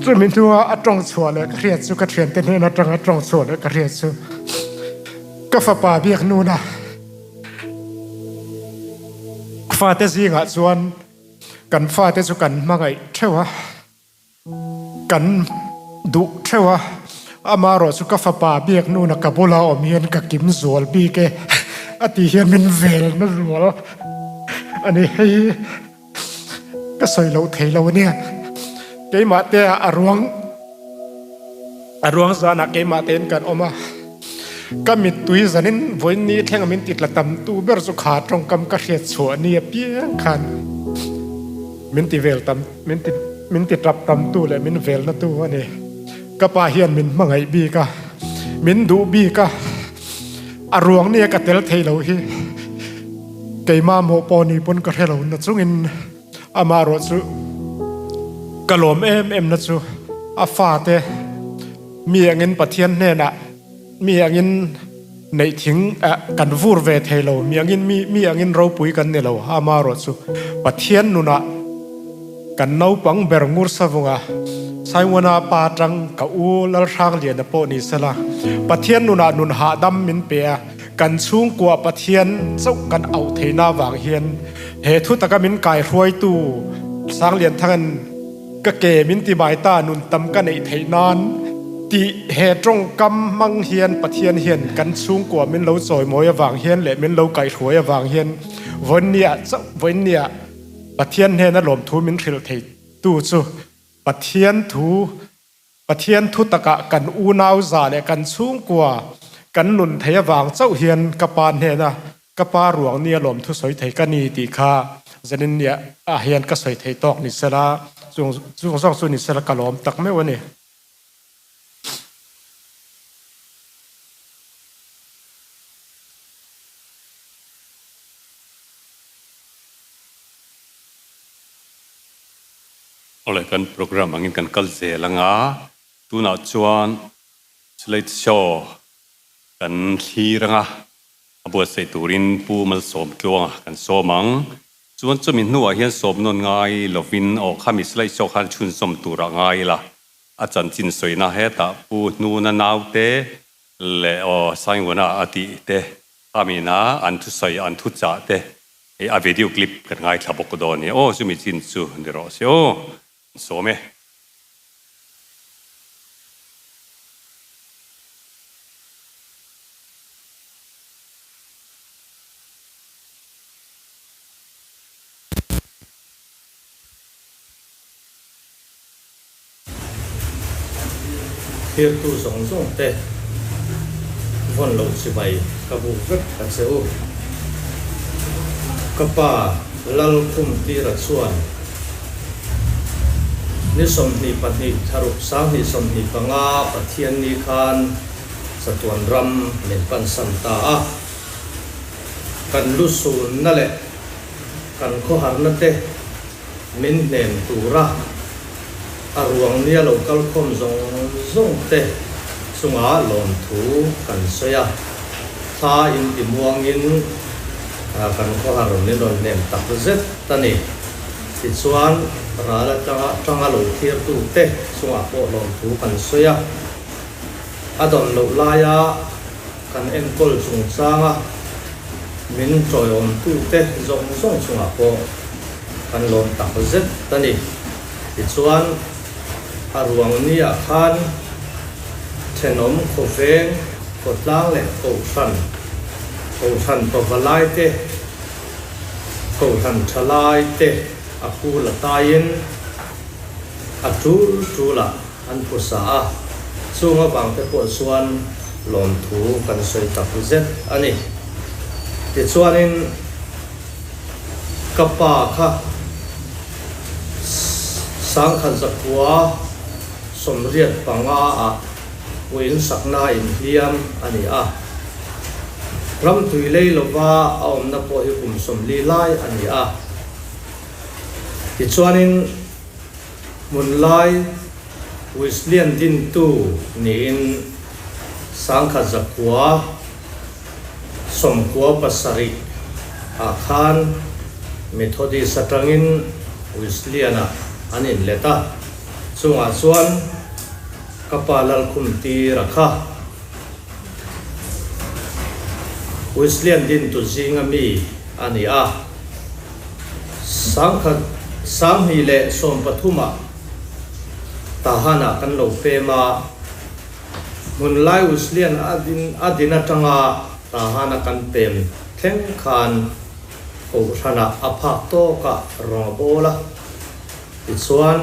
Chumi hnua a tawng chhuah leh ka hriat chu ka thiante hnen atanga tawng chhuah leh ka hriat chu ka fapa biak nuna fate zingah chuan kan fate chu kan hmangaih theuh a. Kan duh theuh a, amaherawh chu ka fapa biak nuna ka bula awm hian ka kim zual bik e a tih hian min vel na zual a ni. Hei hi ka sawi loh thei lo a nia. Keimah te ah a ruang a ruang zanah keimah tein kan awm a, ka mittui zanin vawiin ni thleng a min ti tla tam tu ber chu kha tawngkam ka hriat chhuah ni apiang khan min ti vel tam. Min ti min ti tap tam tu leh min velna tu a ni. Ka pa hian min hmangaih bik a, min duh bik a, a ruang nia ka tel thei lo hi keimah mawh pawh ni pawn ka hre lo na chungin amah erawh chu ka lawm em em na chu a fate mi angin Pathian hnenah mi angin neih thing kan vur ve thei lo, mi angin mi mi angin ropui kan ni lo, ama erawh chu Pathian nunah kan naupang ber ngur savunga Saiwana pa atang ka u Lalhrangliana pawh ni sela Pathian nunah nun hahdam min pe a, kan chhungkua Pathian chauh kan auh theihna avang hian he thu taka min kaihruaitu Sanglianthanga'n Ka ke min ti mai ta nun tam ka neih theih nan tih he tawngkam hmang hian Pathian hian kan chhungkua min lo chawimawi avang hian leh min lo kaihhruai avang hian vawiinniah chauh vawiinniah Pathian hnena lawmthu min hrilh thei tu chu Pathian thu Pathian thu takah kan unau za leh kan chhungkua kan nun thei avang chauh hian ka pa hnena Ka pa ruang nia lawmthu sawi thei ka ni tih kha zanin nia ah hian ka sawi thei tawk ni sela, chung chung zawk chu ni sela ka lawm tak meuh a ni. Awle kan program angin kan kal zel anga tunah chuan slide show kan thlir anga A buatsaih turin Pu Malsawm Tluanga kan sawm ang. Chuan chumi hnuah hian sawm nawn ngai lovin aw khami slide show khan chhunzawm turah ngai ila. A chanchin sawina hetah Pu Hnuna naute leh aw Sainguna a tih te khamina an thusawi an thuchah te hei a video clip kan ngaithla bawk dawn nia aw chumi chin chu ni rawh se aw. Sawm e. Thirtu zawng zawng te vawn loh chibai ka buk vek a che u. Ka pa Lalkhumtira chuan ni 22 thla ruk 2025 Pathianni khan chatuan ram min pansan ta a. Kan lusunna leh kan khawharna te min hnem tura a ruang nia lo kal khawm zawng zawng te chunga lawmthu kan sawi a, thla inti muangin kan khawhar min rawn hnem tak zet a ni. Tichuan, ral atanga tanga lo thirtu te chungah pawh lawmthu kan sawi a, a dawn loh laia kan enkawl chungchanga min tawiawmtu te zawng zawng chungah pawh kan lawm tak zet a ni. Tichuan, a ruang niah khan thenawm khawveng, khawtlang leh kohhran, kohhran pavalai te, kohhran thalai te a pu la taiin a tul tulah an phusa a, chung avang te pawh chuan lawmthu kan sawi tak zet a ni. Tichuanin ka pa kha 1985 ah puiin sakna inhliam a ni a, ram tui lei lova a awmna pawh hi kum 40 lai a ni a. Tichuanin hmun lai Wesleyan dintu niin 1997 ah khan Methodist atangin Wesleyan-ah an inlet a, chungah chuan ka pa Lalkhumtira kha Wesleyan dintu zinga mi a ni a. 2013 ah Tahan-ah kan lo pem a, hmun lai Wesleyan a din atanga Tahan-a kan pem thleng khan Kohhranah a phak tawkah rawng a bawl a. Tichuan,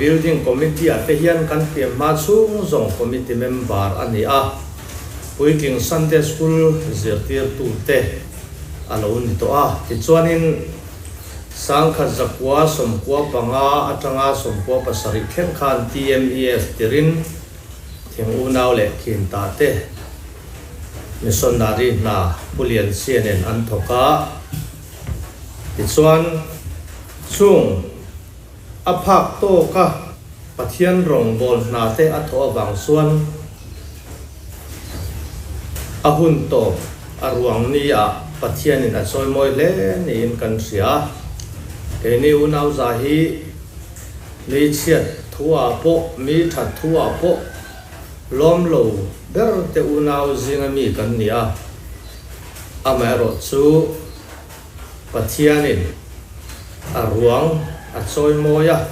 Building Committee-ah te hian kan pian hma chhung zawng committee member a ni a, puitling Sunday School zirtirtute a lo ni tawh a. Tichuanin, 1995 atanga 97 thleng khan TMEF tirin thing unau leh khin ta te missionary hna Pu Lianchia nen an thawk a. Tichuan, chung a phak tawka Pathian rawngbâwl hnate a thawh avang chuan a hun tawp a ruang ni-ah Pathianin a chawimawi hle niin kan hria. Keini unau za hi mi chhiat thu-ah pawh, mi that thu-ah pawh lawm lo ber te unau zinga mi kan ni a. Amaherawh chu Pathianin a ruang a chawimawi a,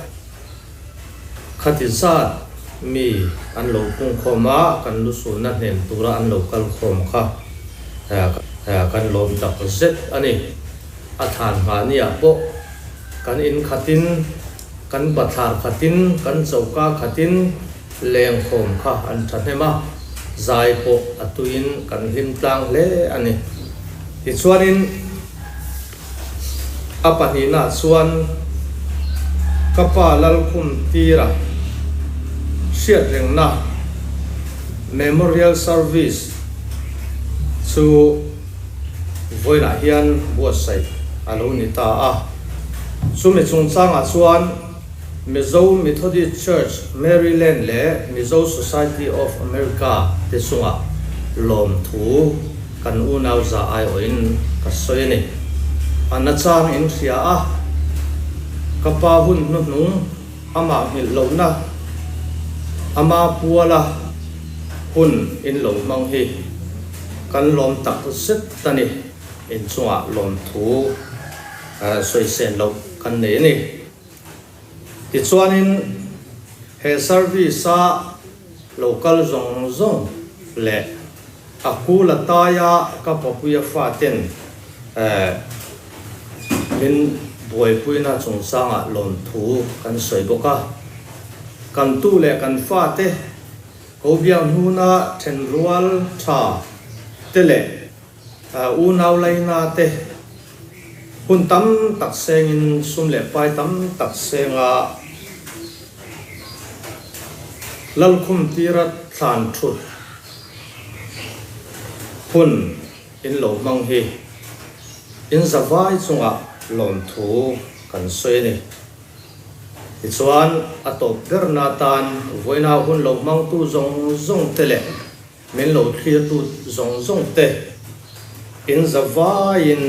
khati zat mi an lo pungkhawm a, kan lusulna hnem tura an lo kal khawm kha kan lawm tak zet a ni. A thlan nghah niah pawh kan in khatin, kan bathlar khatin, kan choka khatin lengkhawm kha an thahnem a, zai pawh a tuiin kan hlim tlang hle a ni. Tichuanin a pahnihnaah chuan ka pa Lalkhumtira hriatrengna Memorial Service chu vawiinah hian buatsaih a lo ni ta a. Chumi chungchangah chuan Mizo Methodist Church, Maryland leh Mizo Society of America te chungah lawmthu kan unau za aiawhin ka sawi a ni. A nachang in hria a, ka pa hun hnuhnung amah nghilh lohna, ama puala hun in lo hmang hi kan lawm tak zet a ni. Inchungah lawmthu sawi sen loh kan nei a ni. Tichuanin he service-a lo kal zawng zawng leh a kul a taia ka papuia faten min buaipuina chungchangah lawmthu kan sawi bawk a. Kan tu leh kan fate ko biak hnuna thenrual tha te leh unau laina te hun tam tak sengin sum leh pai tam tak senga Lalkhum tira thlan thut hun in lo hmang hi in zavai chungah lawmthu kan sawi a ni. Tichuan, a tawp berna atan vawiina hun lo hmangtu zawng zawng te leh min lo thlirtu zawng zawng te in zavaiin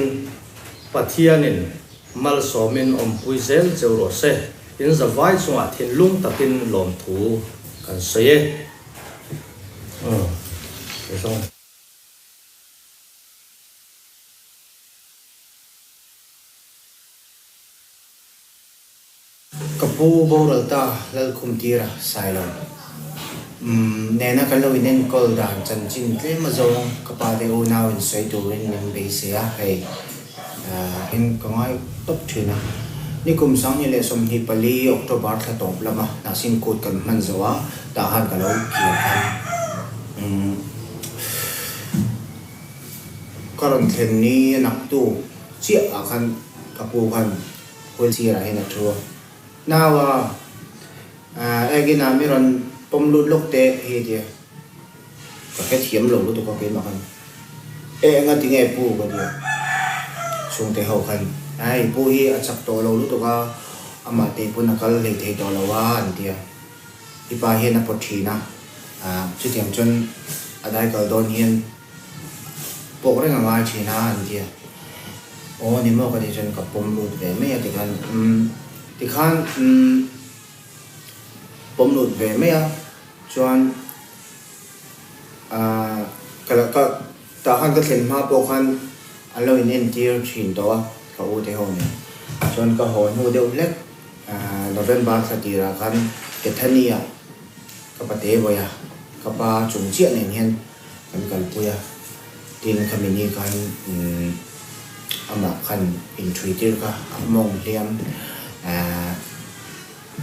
Pathianin malsawmin awmpui zel cheu rawh se. In zavai chungah thinlung takin lawmthu kan sawi e. Umm. Ka pu boral ta Lalkhumtira Sailo nena kan lo inenkawl dan chanchin tlem azawng ka pa te unau in sawi turin min beisei a, hei in ka ngai tawp thin a. Nikum 2024 October thla tawp lama Hnahsin kut kan hman zo a, tah khan ka lo kir khan ka rawn thlen ni a naktuk chiah ah khan ka pu khan wheelchair ah hian a thu a, Nau a, Egin ah mi rawn pawm lut lawk teh hi a ti a, ka hrethiam lo lutuk a keimah khan e enga ti nge pu ka ti a, chhungte ho khan ai pu hi a chak tawh lo lutuk a, amah te pawn a kal hlei thei tawh lo a an ti a, i pa hian a pawt thin a, chutiang chuan a dai kal dawn hian Pawk reng a ngai thin a an ti a, aw ni maw ka tih chuan ka pawm lut ve mai a tikhan umm tikhan umm pawm lut ve mai a chuan ahh ka la ka tah khan ka thlen hma pawh khan an lo in entir thin tawh a ka u te ho nen chuan ka haw hnu deuh hlek ahh November thla tirah khan Bethany ah ka pate vawi a ka pa chung chiah nen hian. Kan kalpui a, tin khami ni khan amah khan inthui tir kha a mawng hliam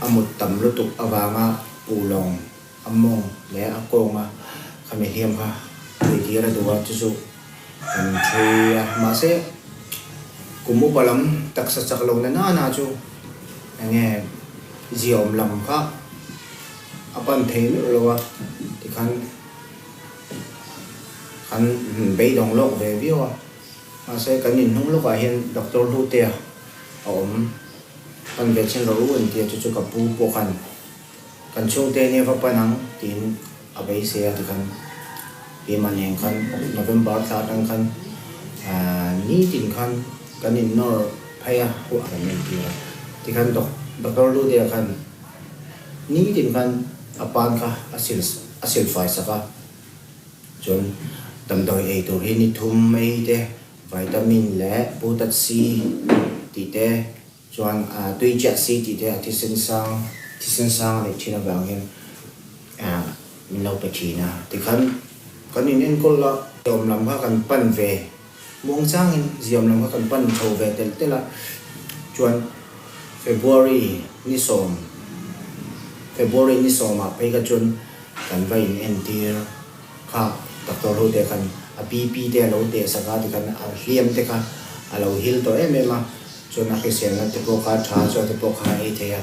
a mut tam lutuk avanga pulawng a mawng leh a kawnga khami hliam kha thui tir a duh a, chu chu kan thui a. Mahse kum upa lam taksa chak lo na nana chu enge ziaawm lam kha a pan thei meuh lo a, tikhan. Kan beidawng lawk ve viau a, mahse kan inhnung lawkah hian Doctor Hlutea a awm. Pan ve chhin rawh u an ti a, chu chu ka pu pawh khan kan chhungte nia va pan ang tiin a beisei a tikhan keimah nen khan November thla atang khan nitin khan kan innawr phei a, huah kan entir a tikhan Doctor Hlutea khan Nitin khan a pan kha a sil a sil fai sak a, chuan damdawi ei tur hi ni thum ei te, vitamin leh putat si tih te, chuan tui chiah si tih te a thisen sang thisen sang a neih thin avang hian min lo pe thin a. Tikhan kan in enkawl a, ziawm lam kha kan pan ve muang changin ziawm lam kha kan pan chho ve telh telh a, chuan February ni sawm February ni sawmah phei kha chuan kan va in entir kha doctor ho te khan a BP te a lo teh sak a tikhan a hliam te kha a lo hil tawh em em a chuan a hriselna te pawh kha tha chuan te pawh kha a ei thei a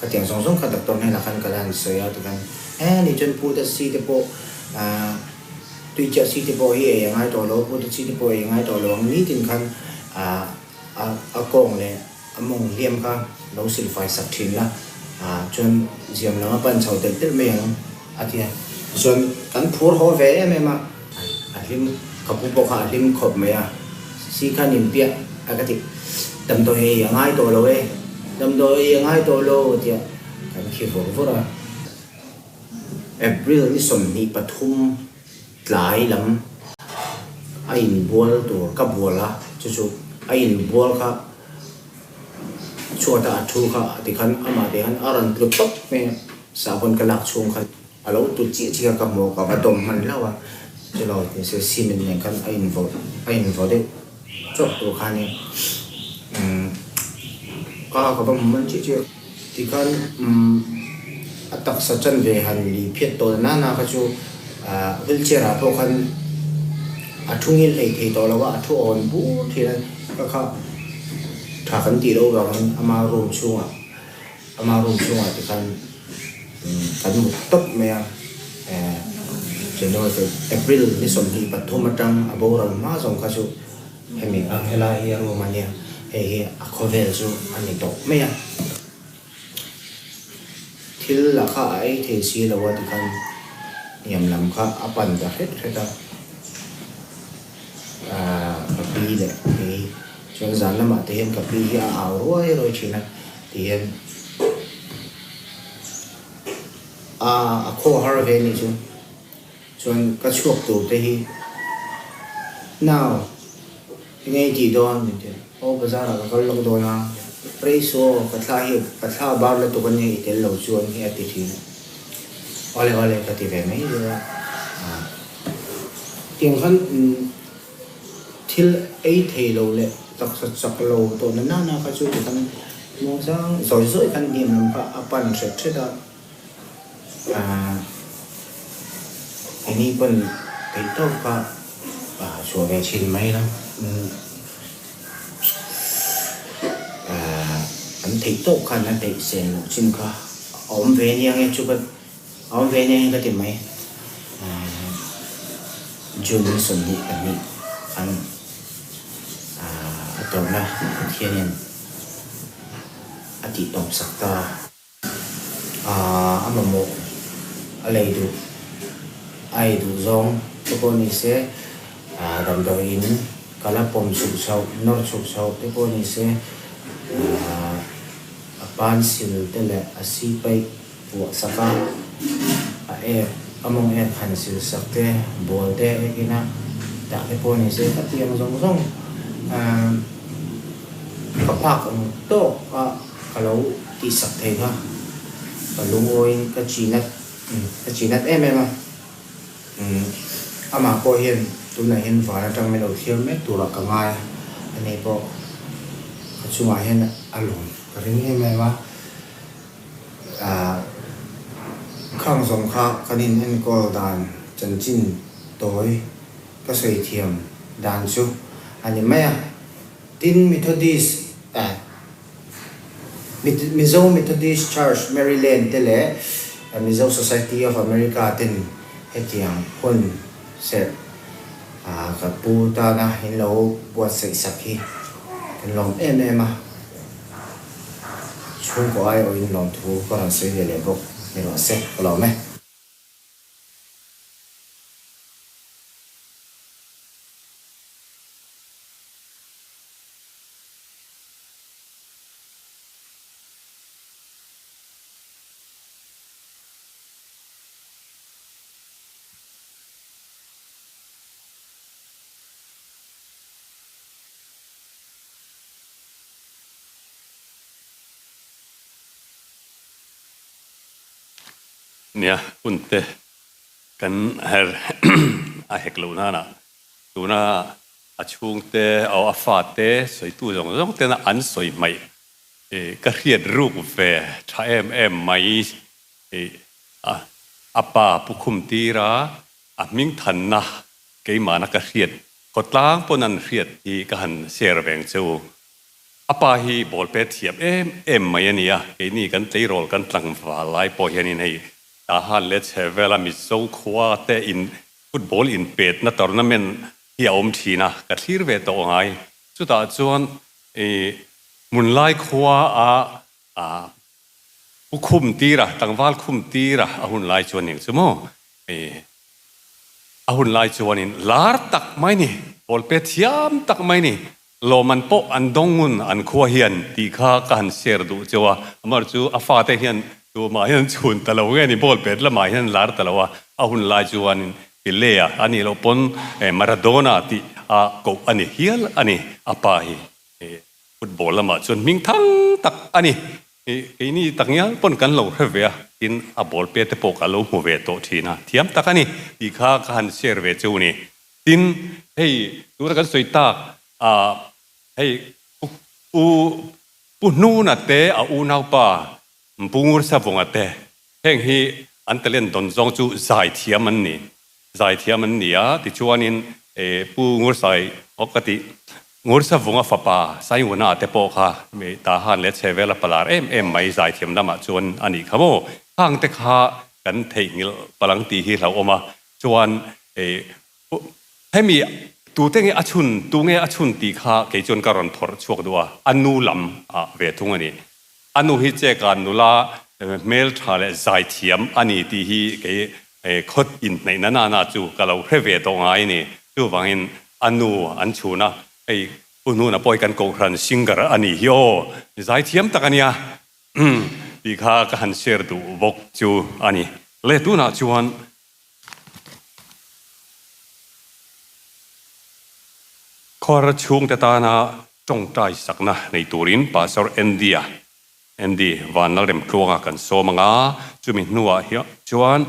khatiang zawng zawng kha doctor hnenah khan ka la han sawi a tikhan e ni chuan pu te si te pawh ah tui chiah si te pawh hi ei a ngai tawh lo pu te si te pawh ei a ngai tawh lo ang nitin khan ah A kawng leh a mawng hliam kha lo silfai sak thin la, chuan ziam lam a pan chho telh telh mai ang a ti a. Tichuan kan phur haw ve em em a, a hlim ka pu pawh kha a hlim khawp mai a, si khan inpiah a ka ti, damdawi ei a ngai tawh lo e, damdawi ei a ngai tawh lo a ti a, kan khi vawr vawr a. April ni 23 Tlai lam a inbual tur ka bual a, chu chu a inbual kha chhuat a a thu kha tikhan amah te hian a rawn tlu tawp mai a, sahbawn ka lak chhung khan a lo tlu chiah chiah a ka hmu a, ka va dawm hman hlauh a, chulo ni se cement nen khan a invaw a invaw deuh chawp tur kha ania, umm ka ka va hmu hman chiah chiah a tikhan umm. A taksa chanve han li phiat tawl nana kha chu wheelchair ah pawh khan a thu ngil hlei thei tawh lo a, a thu awn bur thin a, ka kha tha kan tih loh vangin ama room chhungah ama room chhungah te khan kan mut tawp mai a, January April ni 23 atang a boral hma zawng kha chu hemi ang helai hi a room a nia, hei hi a khawvel chu a ni tawh mai a. Thil lah kha a ei thei si lo a tikhan hniam lam kha a pan ta hret hret a, aah ka pi leh kei chuan zan lamah te hian ka pi hi a au ruai ruai thin a tihian aah a khaw har ve anih chu chuan ka chhuak tur te hi nau Enge i tih dawn? Min ti a. Aw bazar ah ka kal lawk dawn a, Praise aw, ka thla hi ka thla bar lutuk a nia i tel lo chuan hi a ti thin a. Awle awle ka ti ve mai zel a. Tiang khan thil ei thei lo leh taksa chak lo tawh na nana kha chu tikhan muangchang zawi zawi khan hniam lam kha a pan hret hret a. Engni pawn theih tawp kha chhuah ve thin mai la, an theih tawp khan an theih sen loh chin kha a awm ve nia nge chu ka a awm ve nia nge ka ti mai. June ni 22 khan a tawrhna Pathianin a tih tawp sak ta. A mamawh a lei duh a ei duh zawng te pawh ni se, damdawi in kala pawm chhuk chhoh nawr chhuk chhoh te pawh ni se, a pansil te leh a sipaih puah sak a, a ek a mawng ek han sil sak te, bual te ek ina dah te pawh ni se, ka ti ang zawng zawng ka phak ang tawk a. Ka lo tihsak thei kha ka lungawiin ka chinat ka chinat em em a, amah pawh hian tunah hian van atang min lo thlir mek turah ka ngai a, ani pawh ka chungah hian a lawm ka ring em em a, khang zawng kha kan in enkawl dan chanchin tawi ka sawi thiam dan chu a ni mai a, tin Methodist eh. Mizo Methodist Church Maryland te leh Mizo Society of America ten hetiang hun serh ka pu tana in lo buatsaih sak hi kan lawm em em a, chhungkaw aiawhin lawmthu ka rawn sawi ve leh bawk ni rawh se, ka lawm e. Nia, hunte kan her a hek loh nana tuna A chhungte aw a fate sawitu zawng zawng tena an sawi hmaih ka hriat ruk ve tha em em mai a a pa pu khum tira a hming thanna keimahna ka hriat khawtlang pawn an hriat hi ka han share veng che u. A pa hi ball pet thiam em em mai a nia, keini kan tleirawl kan tlangval lai pawh hianin hei Tahan leh Chhehvela Mizo khua te in Football inpetna tournament hi a awm thin a, ka thlir ve tawh ngai. Chutah chuan i hmunlai khua a pu khum tir a, tlangval khum tir a, a hun lai chuan eng chu maw? I a hun lai chuanin lar tak mai ni, ball pe thiam tak mai ni, lawmman pawh an dawng ngun an khua hian tih kha ka han share duh cheu a, amah chu a fate hian tumah hian chhun ta lo nge ni ball pet lamah hian lar ta lo a, a hun lai chuanin Pelea a nih loh pawn Maradona tih a koh a ni hial a ni, a pa hi football lamah chuan hming thang tak a ni, keini takngial pawn kan lo hre ve a, tin a ball pet te pawh ka lo hmu ve tawh thin a, thiam tak a ni tih kha ka han share ve cheu ni. Tin, hei tuna kan sawi tak ah hei u Pu Hnuna te a unaupa Pu Ngursa Vunga te. Heng hi an talent dawn zawng chu zaithiam an ni. Zaithiam an ni a, tichuanin Pu Ngursai aw ka tih, Ngursavunga fapa Sainguna te pawh kha mi Tahan leh chhevel a palar em em mai zaithiam lamah chuan a nih kha maw? Khang te kha kan theihnghilh palang tih hi hlauhawm a, chuan hemi tute nge a chhun, tu nge a chhun tih kha kei chuan ka rawn phawrh chhuak duh a, a nu lam ah ve thung a ni. A nu hi Cheka nula hmeltha leh zaithiam a ni tih hi kei khawt inhnaihna nana chu ka lo hre ve tawh ngai a ni. Chuvangin a nu an chhun a, hei Pu Hnuna pawh hi kan kohhran singer a nih hi aw, zaithiam tak a nia tih kha ka han share duh bawk chu a ni. Le tunah chuan Khawhar chhungte tana tawngtai sakna nei turin Pastor Andy-a, Andy Vanlalremtluanga kan sawm ang a, chumi hnuah hian chuan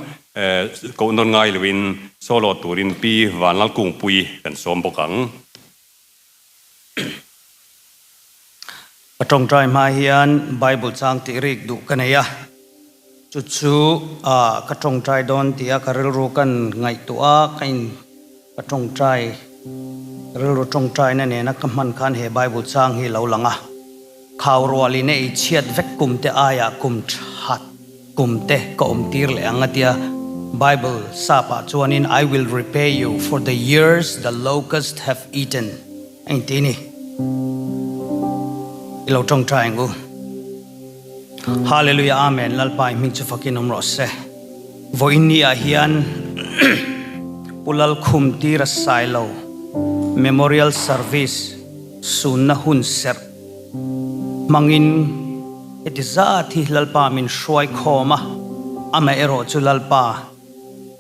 koh nawn ngai loin solo turin Pi Vanlalkungpuii kan sawm bawk ang. Ka tawngtai hma hian Bible chang tih rik duh ka nei a, chu chu ka tawngtai dawn tia ka rilru kan ngaihtuah a, ka in ka tawngtai rilru tawngtaina nena ka hman khan he Bible chang hi lo lang a, Khau rualin a ei chhiat vek kum te aiah kum that kum te ka awm tir leh ang a tia Bible sap ah chuanin I will repay you for the years the locust have eaten a inti ni. I lo tawngtai ang u. Hallelujah Amen Lalpa i hming chu fakin awm rawh se. Vawiin ni ah hian Pu Lalkhum Tira Sailo Memorial Service sunna hun serh hmangin heti zat hi Lalpa min hruai khawm a, amaherawh chu Lalpa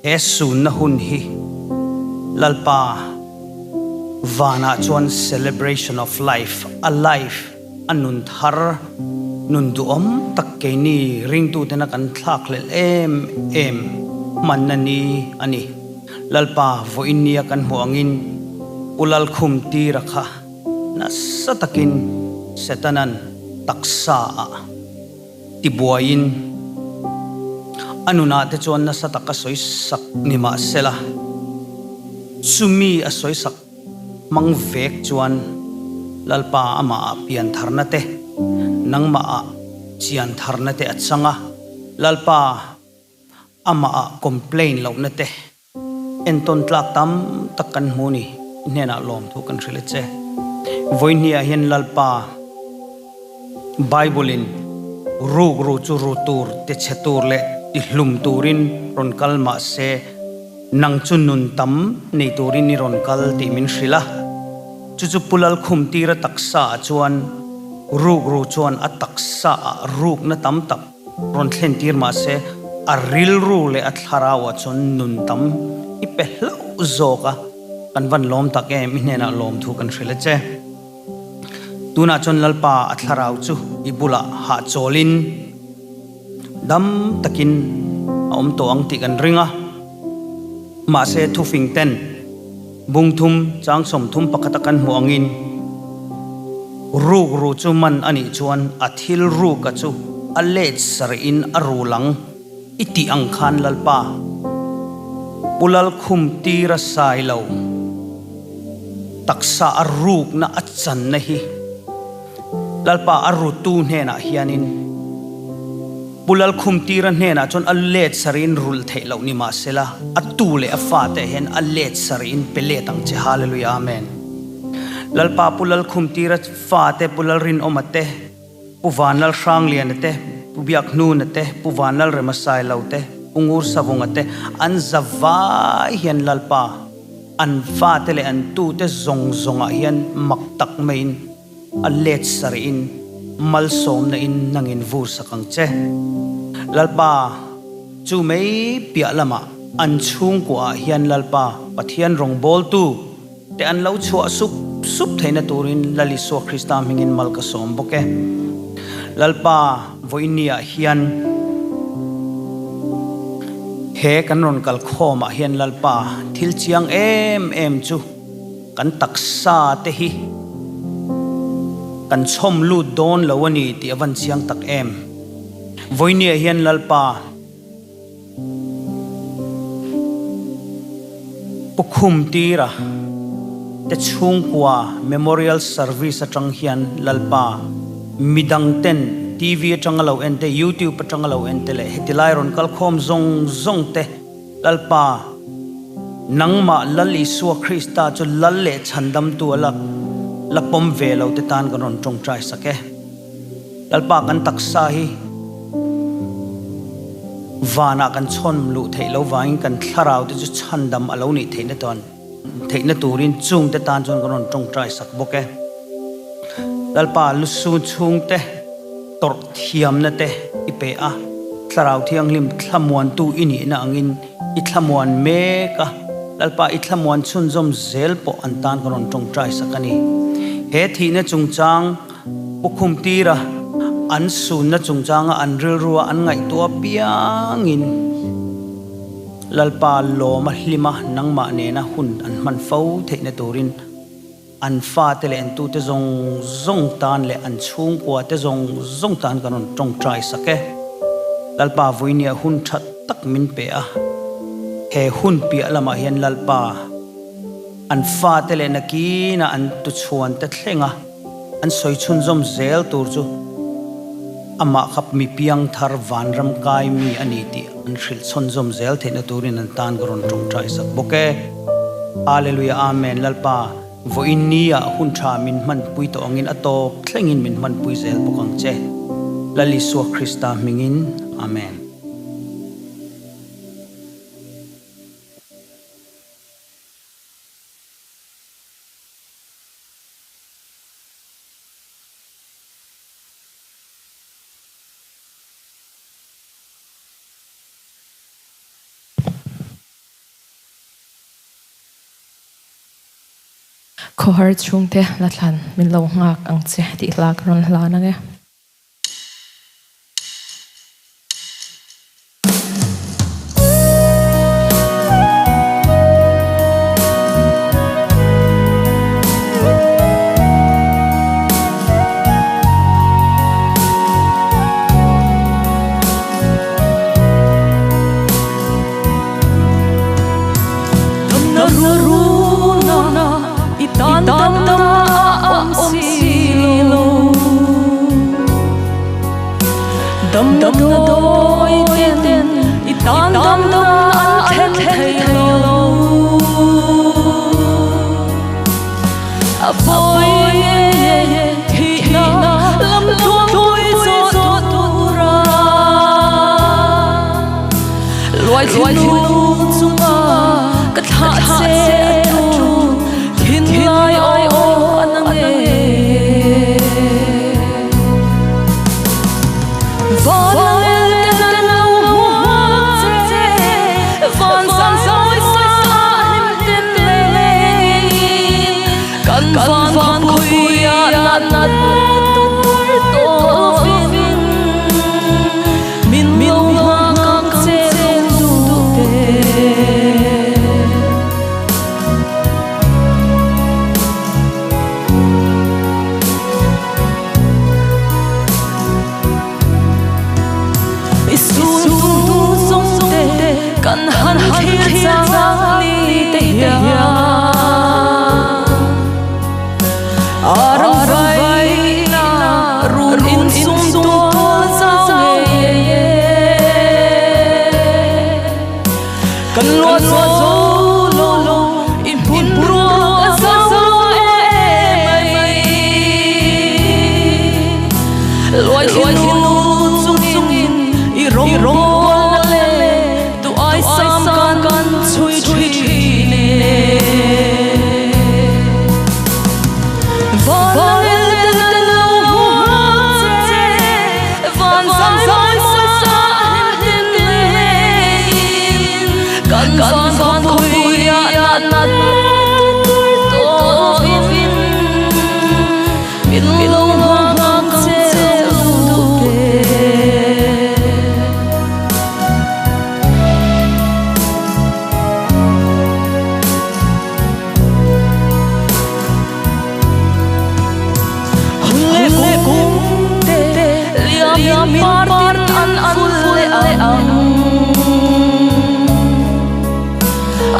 he sunna hun hi Lalpa vanah chuan celebration of life, a life, a nun thar, nun duhawm tak keini ringtutena kan thlakhlelh em em hmanna ni a ni. Lalpa vawiin nia kan hmuh angin Pu Lalkhum tira kha Nasa takin Setana'n taksa ah tibuaiin a nunah te chuan nasa taka sawi sak ni mah sela, chumi a sawi sak hmang vek chuan Lalpa amah ah piantharna te, nangmah ah chiantharna te a chang a, Lalpa amah ah complain lohna te, Entawn tlak tam tak kan hmu ni, i hnenah lawmthu kan hrilh a che. Vawihniah hian Lalpa Bible-in ruk ru chu ru tur, ti chhe tur leh ti hlum turin rawn kal mah se, nang chu nun tam nei turin i rawn kal tih min hrilh a. Chu chu Pu Lalkhumtira taksa ah chuan ruk ru chuan a taksa ah rukna tam tak rawn thlentir mah se, a rilru leh a thlarauah chuan nun tam i pe hlauh zawk a, kan van lawm tak em, i hnenah lawmthu kan hrilh a che. Tunah chuan Lalpa a thlarau chu i bulah hahchawlin dam takin a awm tawh ang tih kan ring a, mahse thufing ten Bungthum chang 30 pakhata kan hmuh angin rukru chu man a nih chuan a thil ruka chu a let sarih in a ru lang i tih ang khan Lalpa Pu Lalkhum tir a sai lo taksa a rukna a channa hi Lalpa a rutu hnenah hianin Pu Lalkhumtira hnenah chuan a let sarih in rulh theih loh ni mahsela, a tu leh a fate hian a let sarih in pe let ang che. Hallelujah Amen. Lalpa Pu Lalkhumtira fate Pu Lalrinawma te, Pu Vanlalhrangliana te, Pu Biakhnuna te, Pu Vanlalremasailo te, Pu Ngursavunga te, an za vai hian Lalpa an fate leh an tute zawng zawngah hian mak tak maiin A let sarih in malsawmna in nangin vur sak ang che. Lalpa, chu mai piah lamah an chhungkua ah hian Lalpa, Pathian rawngbawltu te an lo chhuah sup sup theihna turin Lal Isua Krista hmingin mal ka sawm bawk e. Lalpa, vawiinni ah hian he kan rawn kal khawm ah hian Lalpa thil chiang em em chu, Kan taksa te hi kan chhawm lut dawn lo a ni tih a van chiang tak em. Vawinia hian Lalpa Pu Khumtira te chhungkua Memorial Service atang hian Lalpa midang ten TV atanga lo en te, YouTube atanga lo en te leh heti lai rawn kalkhawm zawng zawng te Lalpa nangmah Lal Isua Krista chu Lal leh Chhandamtu a la la pawm ve lo te tan kan rawn tawngtai sak e. Lalpa kan taksa hi vanah kan chhawn luh theih lo vangin kan thlarau te chu chhandam a lo nih theihna tuan theihna turin chung te tan chuan kan rawn tawngtai sak bawk e. Lalpa lusun chhung te tawrh thiamna te i pe a, Thlarau Thianghlim thlamuantu i nihna angin i thlamuan mek a, Lalpa i thlamuan chhunzawm zel pawh an tan kan rawn tawngtai sak a ni. He thihna chungchang Pu Khumtira an sunna chungchanga an rilrua an ngaihtuah apiangin Lalpa lawma hlima nangmah nena hun an hman fo theihna turin an fate leh an tute zawng zawng tan leh an chhungkua te zawng zawng tan kan rawn tawngtai sak e. Lalpa Vuinia hun tha tak min pe a, he hun piah lamah hian Lalpa an fate leh nakinah an tuchhuan te thleng a, An sawi chhunzawm zel tur chu amah kha mi piangthar vanram kai mi a ni tih an hrilh chhunzawm zel theihna turin an tan ka rawn tawngtai sak bawk e. Hallelujah Amen Lalpa vawiin ni ah hun tha min hmanpui tawh angin a tawp thlengin min hmanpui zel bawk ang che. Lal Isua Krista hmingin Amen. Khawhar chhungte la thlan min lo nghak ang che tih hla ka rawn hlan ang e.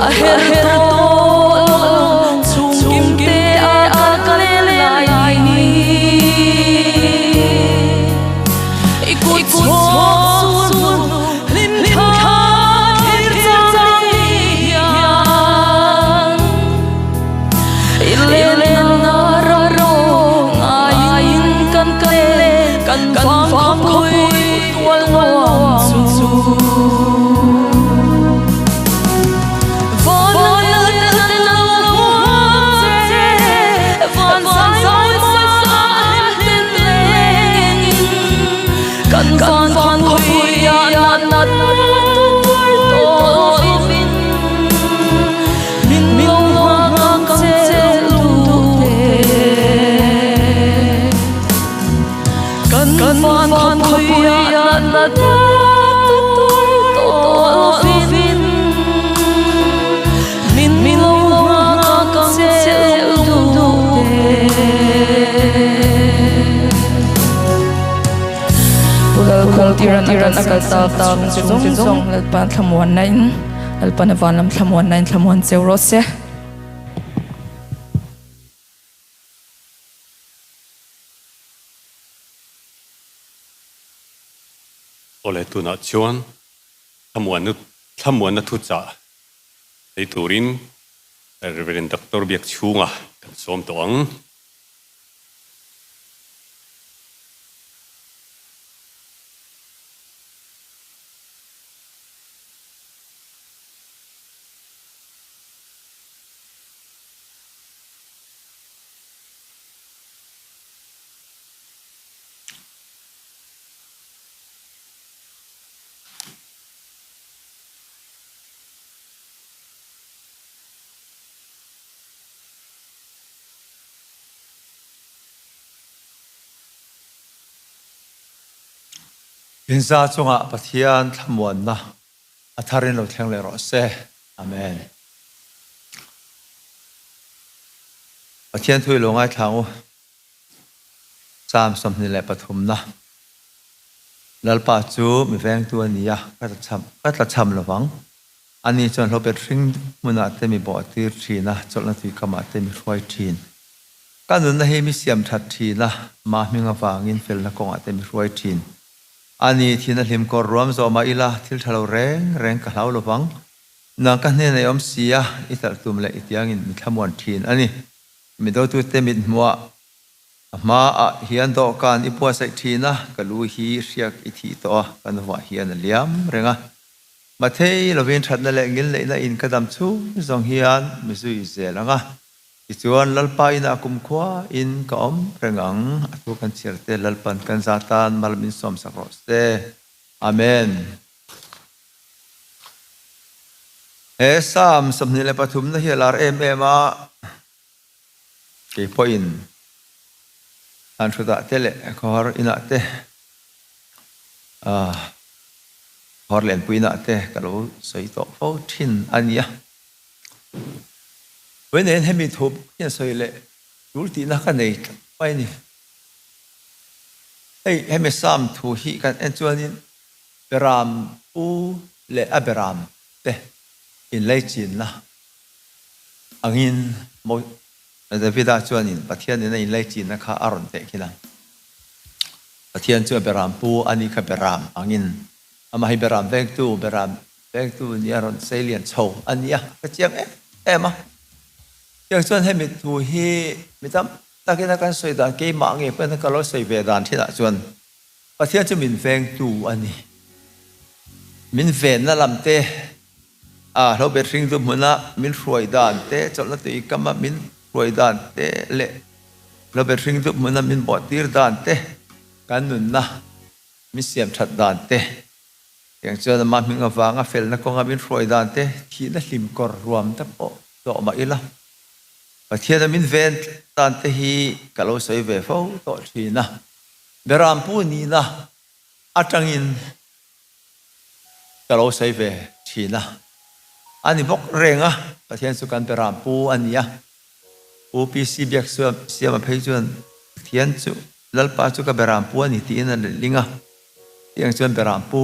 A her Tiran a kal tak chhungte zawng zawng Lalpan thlamuanna in Lalpan a vanlam thlamuanna in thlamuan cheu rawh se. Awle tunah chuan thlamuanna thlamuanna thuchah nei turin Rev. Doctor Biakchhunga kan sawm tawh ang. Inza chungah Pathian thlamuanna a tharin lo thleng leh rawh se. Amen. Pathian thu i lo ngaithla ang u. Psalm 23 na. Lalpa chu mi vengtu a ni a, ka tlachham ka tlachham lovang. Ani chuan hlawpet hring hmunah te mi bawh tir thin a, chawlhna tuikamah te mi hruai thin. Ka nunna hi mi siam that thin a, mah hming avangin felna kawngah te mi hruai thin. Ani thina hlim kawr ruam zawh mah ila, thil tha lo reng reng ka hlau lovang. Nang ka hnen ei awm si a, i talh tum leh i tiangin mi thlamuan thin a ni. Mi dotute mit hmuah a hmaah hian dawhkan i buatsaih thin a, ka lu hi hriak i thih tawh a, ka nuhah hian a liam reng a. Mathei lovin thatna leh ngilneihna in ka dam chhung zawng hian mi zui zel ang a, tichuan Lalpa inah kumkhua in ka awm reng ang, a thu kan chhiar te Lalpan kan za tan mal min sawmsak rawh se. Amen. He Psalm 23 na hi a lar em em a, kei pawhin han hrutah te leh khawhar inah te, khawhar lenpui inah te ka lo sawi tawh fo thin a nia. Vawiin hemi thu hian sawi leh tul tihna ka nei tlat mai a ni. Hei hemi Psalm thu hi kan en chuanin Beram pu leh a beram te inlaichinna angin Davida chuanin Pathianin a inlaichinna kha a rawn teh khin a. Pathian chu a beram pu a ni kha beram angin amah hi beram vengtu, beram vengtu nia rawn seilian chho a ni a, ka chiang em em a. Tiang chuan hemi thu hi mi tam takin a kan sawi dan keimah ngei pawhin ka lo sawi ve dan thinah chuan Pathian chu min vengtu a ni. Min venna lam te, a hlobet hringtu hmuna min hruai dan te, chawlhna tui kama min hruai dan te leh hlobet hringtu hmuna min bawhtir dan te, kan nunna min siam that dan te, tiang chuan amah hming avanga felna kawnga min hruai dan te, thihna hlim kawr ruam te pawh zawh mah ila. Pathiana min ven dan te hi ka lo sawi ve fo tawh thin a. Berampu nihna atangin ka lo sawi ve thin a, a ni bawk reng a, Pathian chu kan Berampu a ni a, Pu PC Biak Siama phei chuan Pathian chu Lalpa chu ka Berampu a ni tiin a letling a, tiang chuan Berampu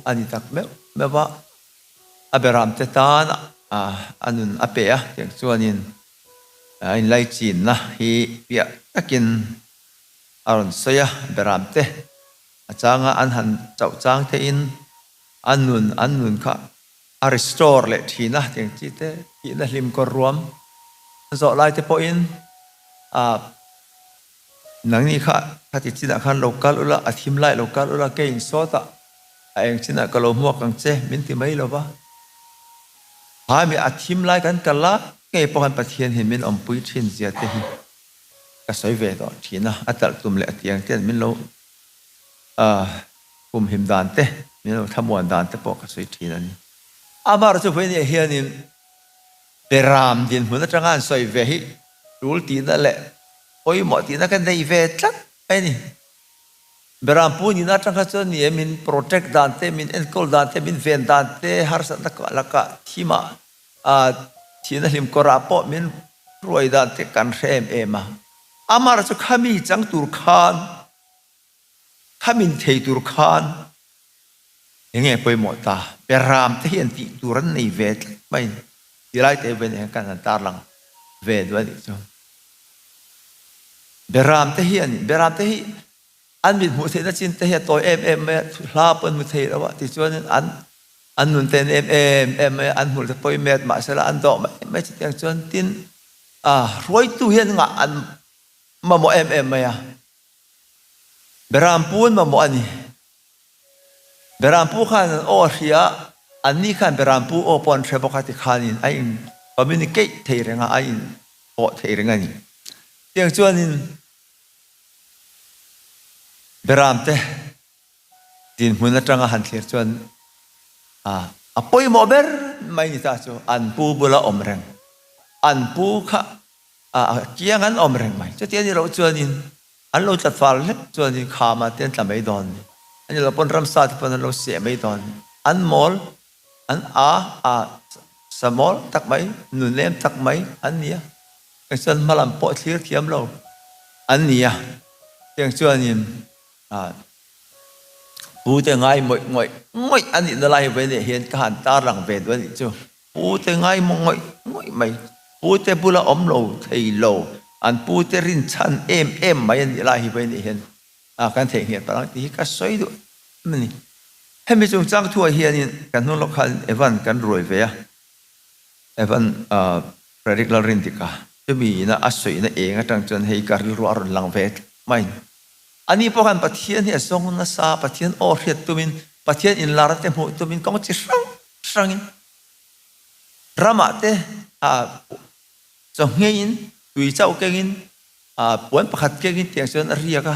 a ni tak meuh meuh a, a Beramte tan a nun a pe a, tiang chuanin a inlaichinna hi piah takin a rawn sawi a, Beramte a changa an han chauh chang theihin a nun an nun kha a restore leh thin a, tiang chi te thihna hlim kawr ruam an zawh lai te pawhin a nangni kha khati chinah khan lo kal ula, a thim lai lo kal ula, kei in sawtah a eng chinah ka lo hmuak ang che min ti mai lova, hami a thim lai kan kal a, ngei pawh khan Pathian hi min awmpui thin zia te hi. Ka sawi ve tawh thin a, a talh tum leh a tiang ten min lo humhim dan te, min lo thlamuan dan te pawh ka sawi thin a ni. Amar chu vawiin ah hianin Beram dinhmun atanga an sawi ve hi tul tihna leh pawimawh tihna ka nei ve tlat mai a ni. Beram pu nihna atang kha chuan ni e min protect dan te, min enkawl dan te, min ven dan te, harsatna lakah thimah thihna hlim kawrah pawh min Ruai dan te kan hre em em a, amah chu khami chang tur khan, khamin thei tur khan Enge pawimawh ta? Beram te hian tih tur an nei ve tlat mai ti lai te ven hian kan han tarlang ve duh a nih chu. Beram te hian beram te hi an mit hmuh theihna chin te hi a tawi em em mai a, hla pawh an hmu thei lo a, tichuanin an an nun te an em em em mai a, an hmul te pawh i met mahsela an dawh mai mai chutiang chuan tin a hruaitu hian ngah an mamawh em em mai a, beram pu an mamawh a ni. Berampu khan an aw a hria a, anni khan Berampu aw pawh an hre bawk a ti khanin a in communicate thei reng a, a in pawh thei reng a ni. Tiang chuanin Beramte dinhmun atanga han thlir chuan a pawimawh ber mai ni ta chu an pu bula awm reng, an pu kha a kiang an awm reng mai. Chuti a ni loh chuanin An lo tla fal hlek chuan in kham ah te an tla mai dawn ni. An ilo pawn ramsa te pawn an lo seh mai dawn ni. An mawl, an a a sa mawl tak mai, nu nem tak mai an ni a. Tiang chuan hma lam pawh thlir thiam lo an ni a. Tiang chuan in ah pu te ngai mawih ngawih ngawih a nihna lai ve nih hian ka han tarlang ve duh a nih chu. Pu te ngai maw ngawih ngawih mai. Pu te bula awm lo thei lo, an pu te rinchhan em em mai a nih lai hi vei nih hian a kan theihnghilh palh ang tih hi ka sawi duh em a ni. Hemi chungchang thuah hianin kan hnung lawk khan Evan kan ruai ve a, Evan Frederick Lalrindika chumi ina a sawina eng atang chuan hei ka rilru a rawn lang ve tlat mai. Ani pawh khan Pathian hi a zawng nasa, Pathian aw hriat tumin, Pathian inlar te hmuh tumin kawng chi hrang hrangin ramah te chaw ngheiin tui chauh kengin puan pakhat kengin tiang chuan a riak a,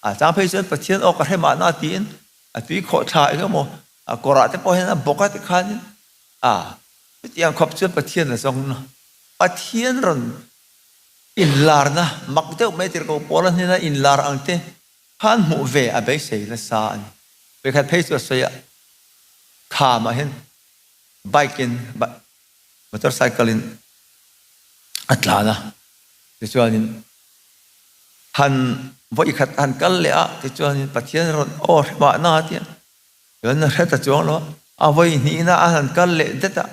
a chang phei chuan Pathian aw ka hre mahna tiin a tui khawh thla eng emaw a kawrah te pawh hian a bawk a tikhanin a chutiang khawp chuan Pathian a zawng na Pathian rawn inlarna mak deuh mai tirhkoh pawl a hnena inlar ang te khan hmuh ve a beisei nasa a ni. Vekhat phei chu a sawi a, Khamah hian bike in motorcycle in a tlan a, tichuanin han vawi khat han kal leh a, tichuanin Pathian rawn aw hre mahna a tia, chuan a hre ta chuang lo a, a vawi hnihna a han kal leh det a,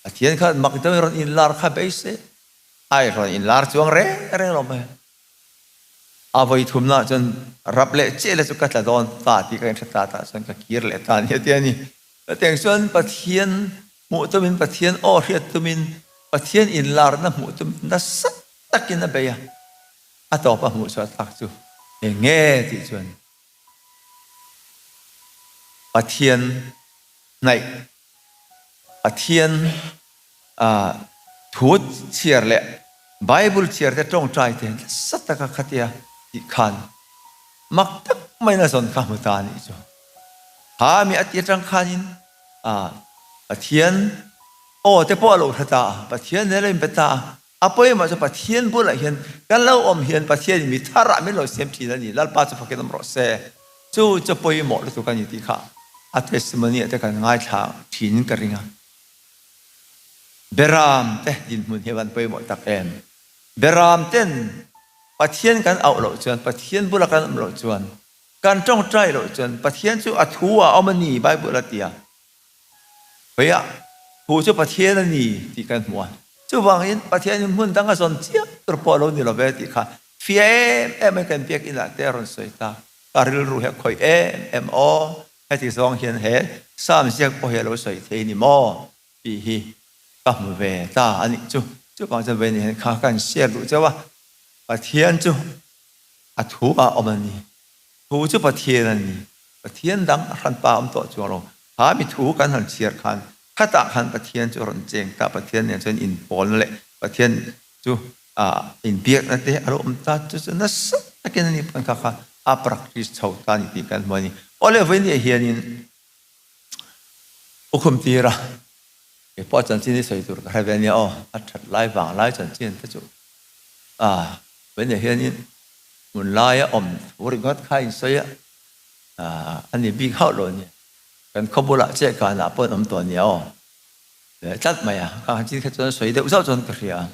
Pathian khan mak deuhin rawn inlar kha beisei a, ai rawn inlar chuang reng reng lo mai. A vawi thumna chuan rap leh chiah le chu ka tla dawn ta tih ka inhre ta tah chuan ka kir leh ta a ni a ti a ni. Chutiang chuan Pathian hmuh tumin, Pathian aw hriat tumin, Pathian inlarna hmuh tumin nasa takin a bei a, a tawp a hmuh chhuah tak chu eng nge tih chuan Pathian hnaih, Pathian Thu chhiar leh Bible chhiar te tawngtai te nasa taka khatia tih khan mak tak maiin a zawn kha hmu ta a nih chu. Kha mi a ti atang khanin Pathian aw te pawh a lo hre ta a, Pathian nen a inbe ta a, a pawimawh chu Pathian bulah hian kan lo awm hian Pathianin mi tharah min lo siam thin a ni, Lalpa chu fakin awm rawh se. Chu chu pawimawh lutuk a ni tih kha a testimony ah te kan ngaithla thin ka ring a. Beram te dinhmun hi a van pawimawh tak em? Beram ten Pathian kan auh loh chuan, Pathian bula kan awm loh chuan, kan tawngtai loh chuan Pathian chu a thu ah a awm a ni, Bible a ti a. Khawiah thu chu Pathian a ni tih kan hmu a. Chuvangin Pathian in hmun dang a zawn chiah tur pawh a lo ni lo ve tih kha fia em em in kan biakinn ah te a rawn sawi ta. Ka rilru hi a khawih em em aw. Heti zawng hian he Psalm ziak pawh hi a lo sawi thei ni maw tih hi ka hmu ve ta a nih chu. Chuvang chuan vei ni hian kha ka inhriat duh chauh a, Pathian chu a thu ah awm a ni, thu chu Pathian a ni, Pathian dang a hranpa awm tawh chuang lo. Kha mi thu kan han chhiar khan khatah khan Pathian chu a rawn cheng ta, Pathian nen chuan inpawlna leh Pathian chu inbiakna te a lo awm ta chu chu nasa takin a ni pawn kha kha a practice chho ta a ni tih kan hmu a ni. Awle vawinia hianin u khum tir a, kei pawh chanchin hi sawi tur ka hre ve a nia aw, a that lai vang lai chanchin te chu a vawinia hianin hmun laia awm thu ringawt kha a insawi a, a ni bik hauh lo a nia. Kan khaw bulah chiah kanah pawh an awm tawh a nia aw. Tlat mai a, ka han chin kha chuan sawi deuh zauh chuan ka hria a.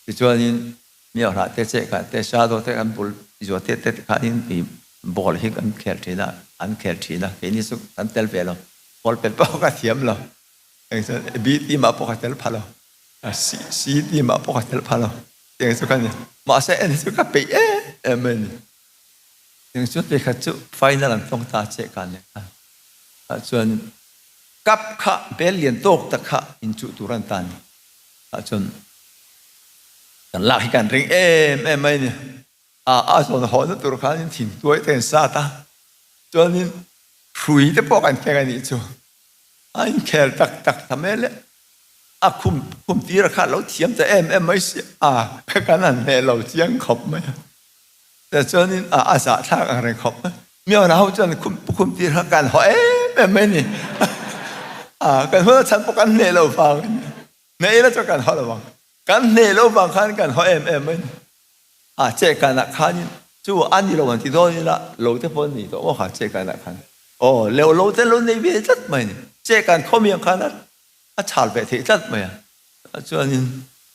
Tichuanin mi awrhah te, chehkah te, shadow te kan bul zuah te te khanin ih ball hi kan khel thin a. an khel thin a, keini chu kan tel ve lo, ball pet pawh ka thiam lo, eng chuan B team ah pawh ka tel pha lo, C C team ah pawh ka tel pha lo, tiang chu ka ni. Mahse en hi chu ka peih em em mai a ni. Tiang chuan vekhat chu final an tawng ta che ka nia khan. Tah chuan cup kha bel lian tawk tak kha inchuh tur an ta a ni. Tah chuan kan lak hi kan ring em em mai a ni. A a zawn hawhna tur khanin thingtuai te an sat a, chuanin hrui te pawh kan keng a nih chu. A inkhel tak tak ta mel e. A khum khum tir a kha lo thiam ta em em mai si a, kan han hneh lo chiang khawp mai a. Tichuanin a a zahthlak ang reng khawp mai. Miona ho chuan khum khum tir kha kan haw em em mai a ni. A kan huna chhan pawh kan hneh lo vang a ni. Hneh ila chuan kan haw lo vang. Kan hneh lo vang khan kan haw em em mai a ni. A che kanah khanin chu a ni lo an ti dawn ila lo te pawh an nei tawh maw kha che kanah khan. Aw leu lo te lo nei ve tlat mai a ni. Che kan khawmi ang khan a chhal ve theih tlat mai a. Chuanin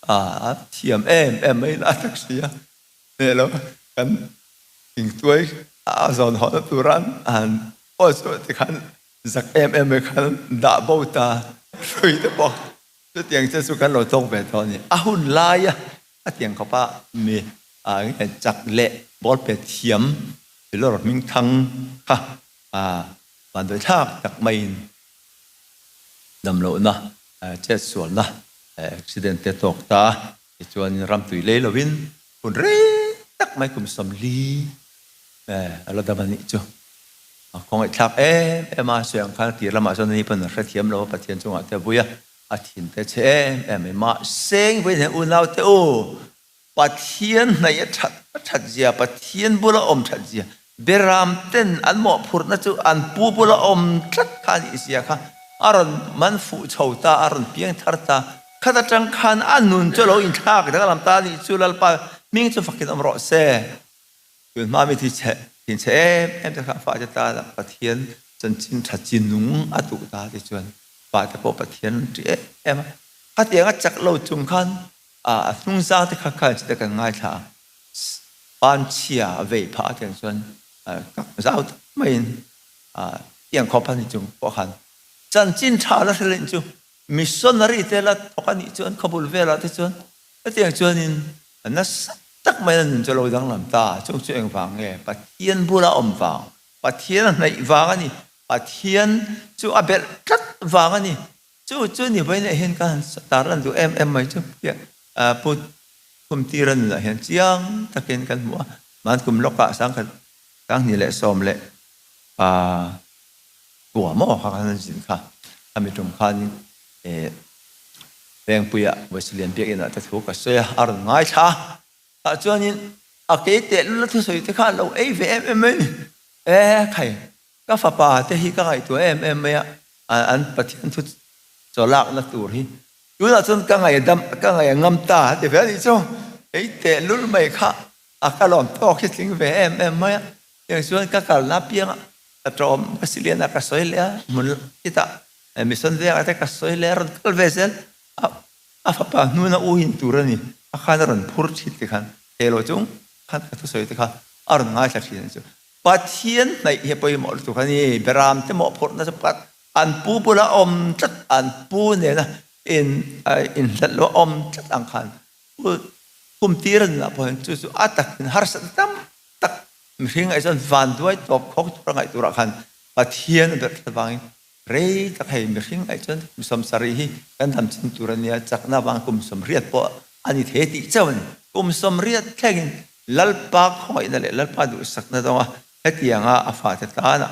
a thiam em em mai la tak si a. Hneh lo kan thingtuai a zawn hawhna tura an aw chu tikhan zak em em mai khan dah bo ta hrui te pawh chutiang che chu kan lo tawk ve tawh a ni. A hun laia a tiang khawpa mi chak leh ball pe thiam Pillar hmingthang kha vanduai thlak tak maiin damlohna chetsualna accident te tawk ta. Tichuan ramtui lei lovin hun rei tak mai kum 40 a la dam a nih chu. A khawngaihthlak em em a, sawi ang khan a tir lamah chuan ani pawn a hrethiam lo a, Pathian chungah te a vui a, a thin te chhe em em mai. Mahse engvawin hian unau te u, Pathian hnaih a that a that zia, Pathian bula awm that zia, Beram ten an mawhphurhna chu an pu bula awm tlat kha a nih zia kha a rawn man fuh chho ta, a rawn piang thar ta. Khat atang khan a nun chu a lo inthlak danglam ta a nih chu Lalpa hming chu fakin awm rawh se. Tun hma mi thi chhe thin chhe em em te kha fate tana Pathian chanchin tha chi nung a tuh ta te chuan fate pawh Pathian an ṭih em em a. Khatiang a chak lo chung khan a hnungzang te kha khan chite kan ngaithla a, panchhia a vei phah a tiang chuan kak zau tak maiin tiang khawp a ni chung pawh khan chanchin tha la hre leh chu missionary te la thawk a nih chuan khawbul velah te chuan hetiang chuanin nasa tak maiin a nun chu a lo danglam ta chung chu engvang nge Pathian bula awm vang Pathian a hnaih vang a ni Pathian chu a belh tlat vang a ni. Chu chu ni vawiinah hian ka han tar lan duh em em mai chu Pu Khumtira nunah hian chiang takin kan hmu a, man kum lawkah 2021 maw kha khan an zin kha, khami tum khanin Vengpuia Vawisalian biakinah te thu ka sawi a, a rawn ngaithla a, tah chuanin a kei tehlul a thusawi te kha a lo ei ve em em mai a ni, e khai Ka fapa te hi ka ngaihtuah em em mai a, an Pathian thu chaw lakna tur hi tunah chuan ka ngaidam ka ngaih a ngam ta a ti ve a nih chu. Ei teh lul mai kha a ka lawm tawk hi tling ve em em mai a, tiang chuan ka kalna apianga ka tawm ka silian a ka sawi leh a, hmun khitah mission vengah te ka sawi leh a rawn kal ve zel a, a fapa hnuna u in tur a ni a khan a rawn phur thin ti khan thei lo chung khan ka thusawi te kha a rawn ngaithla thin a ni chu. Pathian hnaih hi a pawimawh lutuk a ni. Beram te mawhphurhna chu pakhat an pu bula awm tlat, an pu nena in inhlat lo awm tlat ang khan pu kum tir a nunah pawh hian chu chu a takin harsatna tam tak mihring ngaih chuan vanduai tawp khawk tur a ngaih turah khan Pathian a ber tlat avangin rei tak hei mihring ngaih chuan kum 70 hi kan dam chin tur a nia, chakna avang kum 80 pawh a ni thei tih chauh a ni. Kum 80 thlengin Lalpa khawngaihna leh Lalpa duhsakna dawnga hetianga a fate tana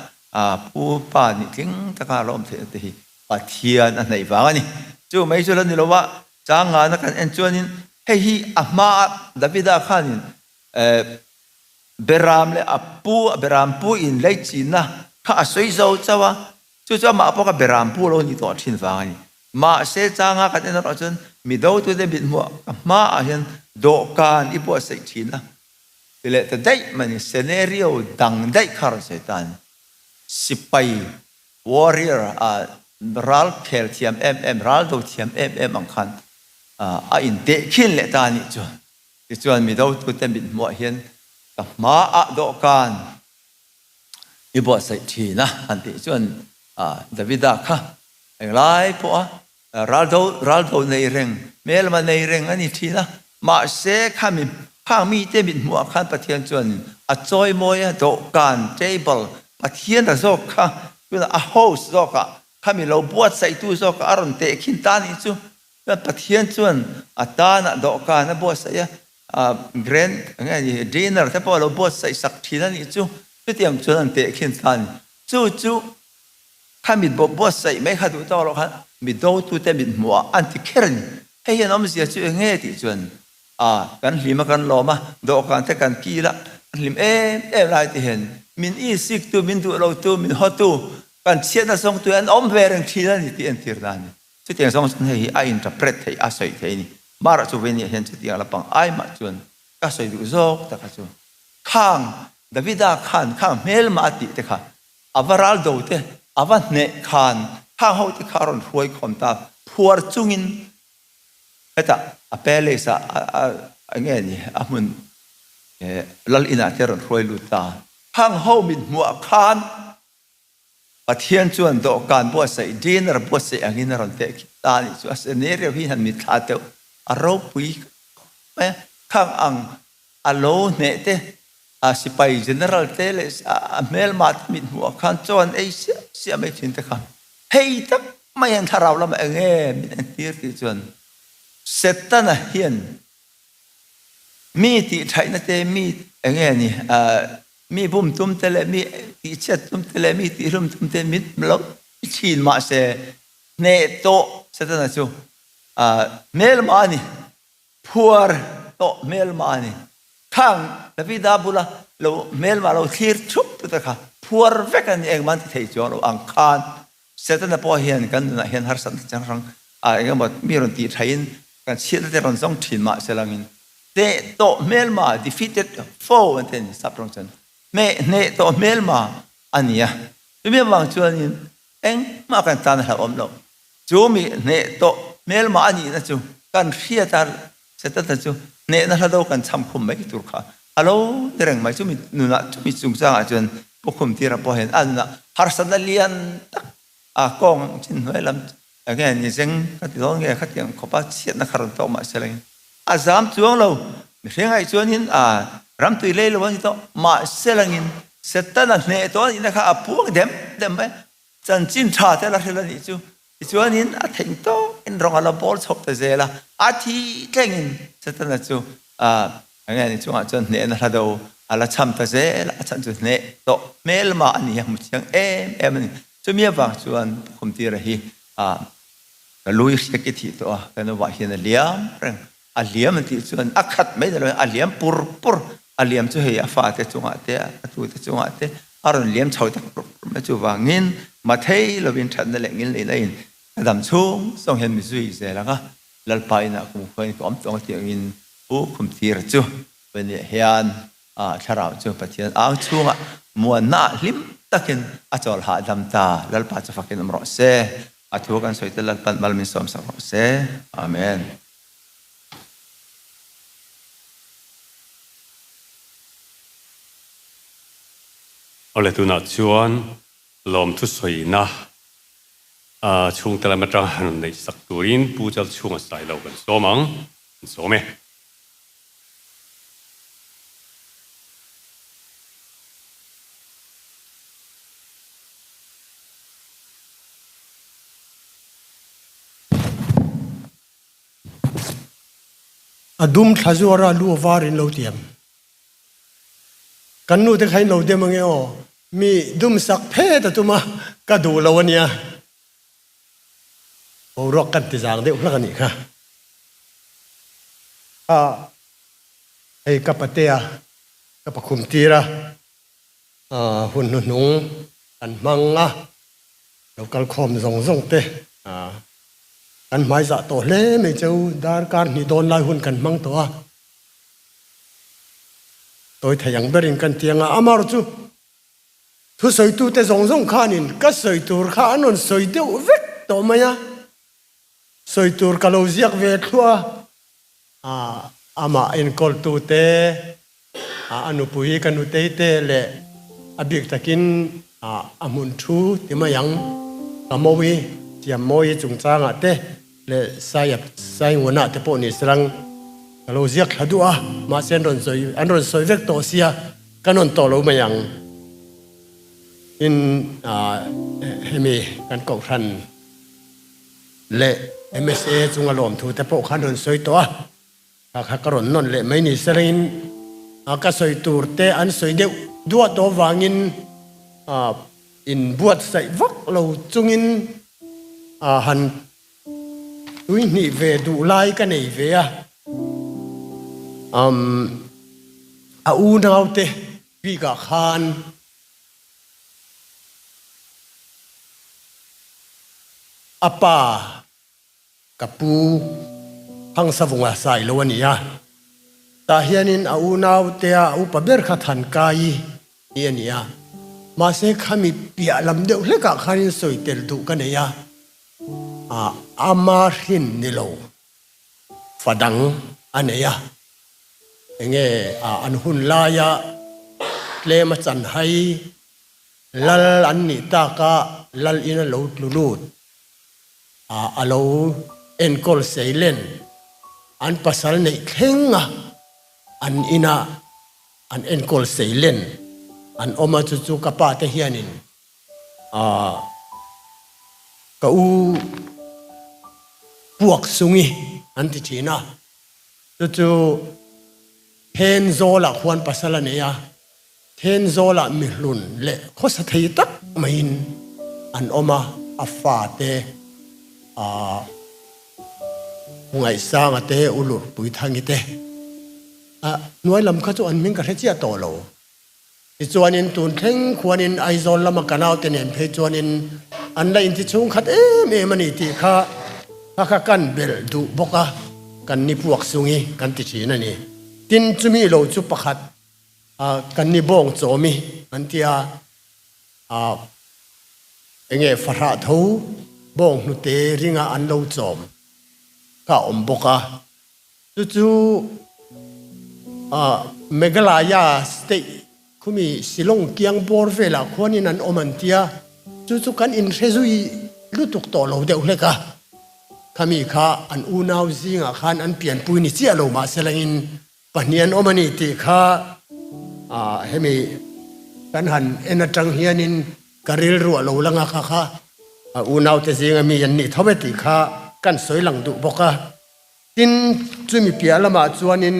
pu pa nih tling taka a lawm theihna te hi Pathian a hnaih vang a ni. Chu mai chu la ni lo a, chang ngana kan en chuanin hei hi a hmaa Davida khanin Beram leh a pu Beram pu in leichinna kha a sawi zo chauh a, chu chu amah pawh kha Beram pu lo ni tawh thin vang a ni. Mahse changa kan en erawh chuan mi dotute mithmuah ka hmaah hian dawhkan i buatsaih thin a ti leh ta daih mai a ni. Scenario dang daih kha rawn sawi ta a ni. Sipai, warrior, a ral khel thiam em em, ral do thiam em em ang khan a intehkhin leh ta a nih chu. Tichuan mi dotute mithmuah hian ka hmaah dawhkan. I buatsaih thin a han tih chuan Davida kha englai pawha raldo raldo nei reng, hmelma nei reng a ni thin a. Mahse khami khang mite mit hmuhah khan Pathian chuan a chawimawi a, dawhkan, table, Pathian a zawk kha tunah a host zawkah khami lo buatsaihtu zawkah a rawn tehkhin ta nih chu. Chuan Pathian chuan a tanah dawhkan a buatsaih a, grand eng nge ni dinner te pawh a lo buatsaih sak thin a nih chu. Chutiang chuan an tehkhin ta a ni. Chu chu kha mit bawh buatsaih mai kha duh tawk loh khan mi dotute mit hmuhah an ti kher a ni. Hei hian awmzia chu eng nge tih chuan a kan hlim a kan lawm a, dawhkan te kan kil a, kan hlim em em lai te hian min isiktu, min duh lotu, min hawtu, kan chhiatna zawngtu hi an awm ve reng thin a ni tih entir na a ni. Chutiang zawng chuan hei hi a interpret theih, a sawi theih a ni. Mara chu vei hian chutiang la pang ai mah chuan ka sawi duh zawk tak a chu. Khang Davida khan khang hmelma a tih te kha a va ral do te, a va hneh khan khang ho te kha a rawn hruai khawm ta phuar chungin hetah a palace ah a eng nge ni a hmun lal inah te a rawn hruai lut ta. Khang ho mit hmuah khan Pathian chuan dawhkan buatsaih, dinner buatsaih angin a rawn teh khit ta a nih chu. A scenario hi han mitthla deuh a ropui khawp mai a. Khang ang a lo hneh te, a sipai general te leh a hmelma te mithmuh ah khan chaw an ei siah siah mai thin te kha hei tak mai hian thlarau lamah eng nge min entir tih chuan Setana hian mi tihthaihna te, mi eng nge ni Mi bum tum te leh mi tihchhiat tum te leh mi tihlum tum te mit lo thin mah se hneh tawh Setana chu hmelma a ni, phuar tawh hmelma a ni. Khang Davida bula lo hmelma lo thlir thup tu te kha phuar vek a ni, engmah an ti thei chuang lo ang khan Setana pawh hian kan nunah hian harsatna chang hrang engemaw mi rawn tih thain kan chhiatna te rawn zawng thin mah se langin Hneh tawh hmelma, defeated foe an ti a ni, sap rawng chuan. Hmeh hneh tawh hmelma a ni a. Chumi avang chuanin engmah kan tan a hlauhawm lo. Chu mi hneh tawh hmelma a nihna chu kan hriat a, Setana chu hnehna hla do kan cham khum mai tur kha a lo ni reng mai. Chumi nunah, chumi chungchangah chuan Pu Khumtira pawh hian a nunah harsatna lian tak a kawng chin hnuai lam Enge ni zeng ka ti dawn nge khatiang khawpa chhiatna kha rawn tawk mah se lengin a zam chuang lo. Mihring aih chuanin a ramtui lei lo a ni tawh. Mahse langin Setana hneh tawh a nihna kha a puang dem dem mai. Chanchin tha te la hril a nih chu. Tichuanin a theih tawkin rawng a la bawl chhawp ta zel a. A thi tlengin Setana chu enge ni chungah chuan hnehna hla do a la cham ta zel a. A chhan chu hneh tawh hmelma a ni a hmu chiang em em a ni. Chumi avang chuan Khumtira hi ka lui hriak i thih tawh a, ka nuvah hian a liam reng. A liam an tih chuan a khat mai ni lo a liam pur pur. A liam chu hei a fate chungah te, a tute chungah te a rawn liam chho tak pur pur mai. Chuvangin mathei lovin thatna leh ngil neihna in ka dam chhung zawng hian mi zui zel ang a, Lalpa inah kumkhuain ka awm tawh ang tih angin Pu Khumtira chu Vania hian Thlarau chu Pathian ang chhungah muanna ah hlim takin a chawl hahdam ta. Lalpa chu fakin awm rawh se. A thu kan sawi te Lalpan mal min sawmsak rawh se. Amen. Awle tunah chuan lawmthu sawina chhungte lam atanga han rawn neih sak turin Pu Chalchhunga Sailo kan sawm ang, kan sawm e. A dum thla zuara lu var in lo tiam. Kan nu te kha in lo dem ange aw. Mi dum sak phet a tum a, ka duh lo a nia. Boruak kan ti zang deuh hlak a nih kha. Kha hei ka patea ka pakhum tir a, hun hnuhnung kan hmang a, lo kal khawm zawng zawng te kan hmaizah tawh hle mai cheu, darkar hnih dawn lai hun kan hmang tawh a, tawi thei ang berin kan ti ang a, amaherawhchu chu Thusawitute zawng zawng khanin ka sawi tur kha an rawn sawi deuh vek tawh mai a, sawi tur ka lo ziak ve thluah a, amah enkawltute, a nupui ka nutei te leh A bik takin a hmun thu ti mai ang. Ka mawi siam mawi chungchangah te leh Saia Sainguna te pawh ni se lang ka lo ziak thla duh a, mahse an rawn sawi an rawn sawi vek tawh sia ka nawn tawh lo mai ang. Tin hemi kan kohhran leh MSA chunga lawmthu te pawh khan rawn sawi tawh a. Kha kha ka rawn nawn leh mai ni se rengin ka sawi tur te an sawi deuh duah tawh avangin in buatsaih vak lo chungin han tui hnih ve duh lai ka nei ve a. A unaute bikah khan a pa Ka pu Hangsavunga sai lo a ni a, tah hianin a unautea a upa ber kha Thankai hi a ni a, mahse khami piah lam deuh hlekah khanin sawi tel duh ka nei a, ama hrin ni lo fa dang a nei a, enge an hun laia tlema chanhai lal an nih taka lal in a lo tlu lut. A lo enkawl seilen an pasal neih thleng a, an inah an enkawl seilen an awm a, chu chu ka pa te hianin ka u puak sungi an ti thin a, chu chu Thenzawl ah khuan pasal a nei a, Thenzawl ah mihlun leh khawsa thei tak maiin an awm a, a fate ah Ngaihsanga te, Ulur Puithangi te ah hnuai lam kha chu an hming ka hre chiah tawh lo. Tichuanin tun thleng khuanin Aizawl lama ka naute nen phei chuanin an la inti chhungkhat em em a ni tih kha kha kha kan belh duh bawk a, kan ni puak sungi kan ti thin a ni. Tin, chumi lo chu pakhat kan ni bawng chawmi an ti a, enge fahrah tho bawng hnute ringa an lo chawm kha a awm bawk a. Chu chu Meghalaya state khumi Shillong kiang bawr velah khuanin an awm an tia, chu chu kan inhre zui lutuk tawh lo deuh hlek a. Khami kha an unau zingah khan an pianpui ni chiah lo mahse langin pahnih an awm a ni tih kha hemi kan han en atang hianin ka rilru a lo lang a, kha kha unaute zinga mi an nih tho e tih kha kan sawi lang duh bawk a. Tin, chumi piah lamah chuanin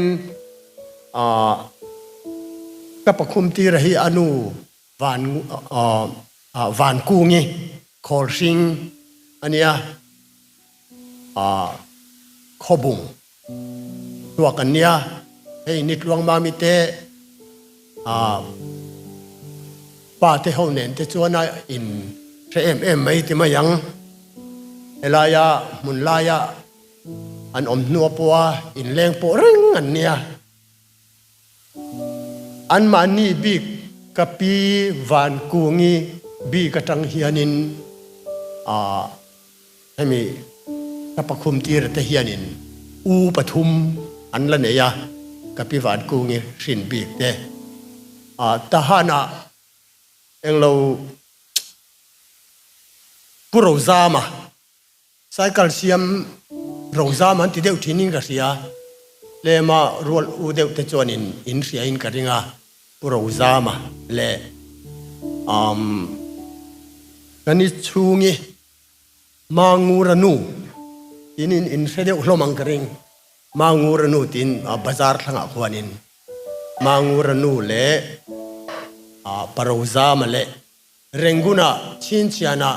ka pakhum tira hi a nu Van Vankungi Khawlhring a nia, Khawbung chhuak an nia, hei ni Tluangmami te pa te ho nen te chuan a in hre em em mai ti mai ang. Helaia hmun laia An awm hnua pawha inleng pawh reng an nia. Anmahni bik ka pi Vankungi bik atang hianin hemi ka pakhum tir te hianin u pathum an la nei a, ka pi Vankungi hrin bik te. Tahanah englo Pu Rozama Cycle siam rozam an ti deuh thin in ka hria, tlema rual u deuh te chuan in in hria in ka ring a, Pu Rozama leh umm ka ni chhungi Mangura nu tin in in hre deuh hlawm ang ka ring, Mangura nu tin bazar thlangah khuan in Mangura nu leh Pa Rozama leh Renguna chhinchhianah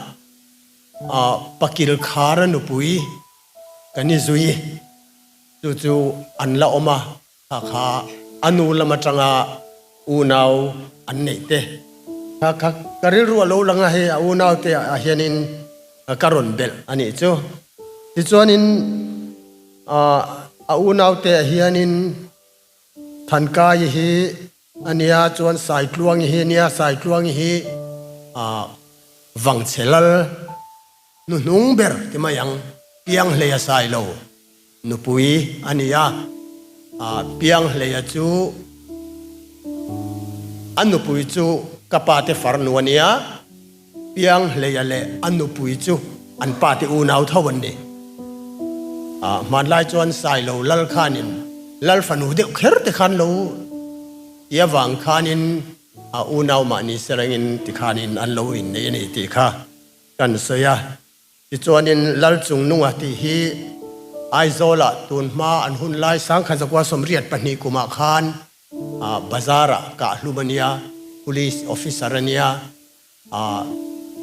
pakil khara nupui kan i zui. Chu chu an la awm a, kha kha a nu lam atanga unau an neih te. Kha kha ka rilru a lo lang a, hei a unau te ah hianin ka rawn belh a nih chu. Tichuanin a unau te ah hianin Thankai hi a nia chuan Saitluangi hi a nia, Saitluangi hi Vangchhe lal hnuhnung ber ti mai ang, Pianghleia Sailo nupui a ni a, Pianghleia chu a nupui chu. Ka pa te farnu a nia, Piang Hleia leh a nupui chu an pa te unau tho an ni. Hmanlai chuan Sailo lal khanin lal fanu deuh kher te khan lo ti avang khanin a unau mahni serengin tikhanin an lo innei a ni tih kha kan sawi a. Tichuanin Lalchungnunga tih hi Aizawlah tun hma an hun lai 1982 kumah khan bazar-ah kah hlum a nia, Police Officer a nia,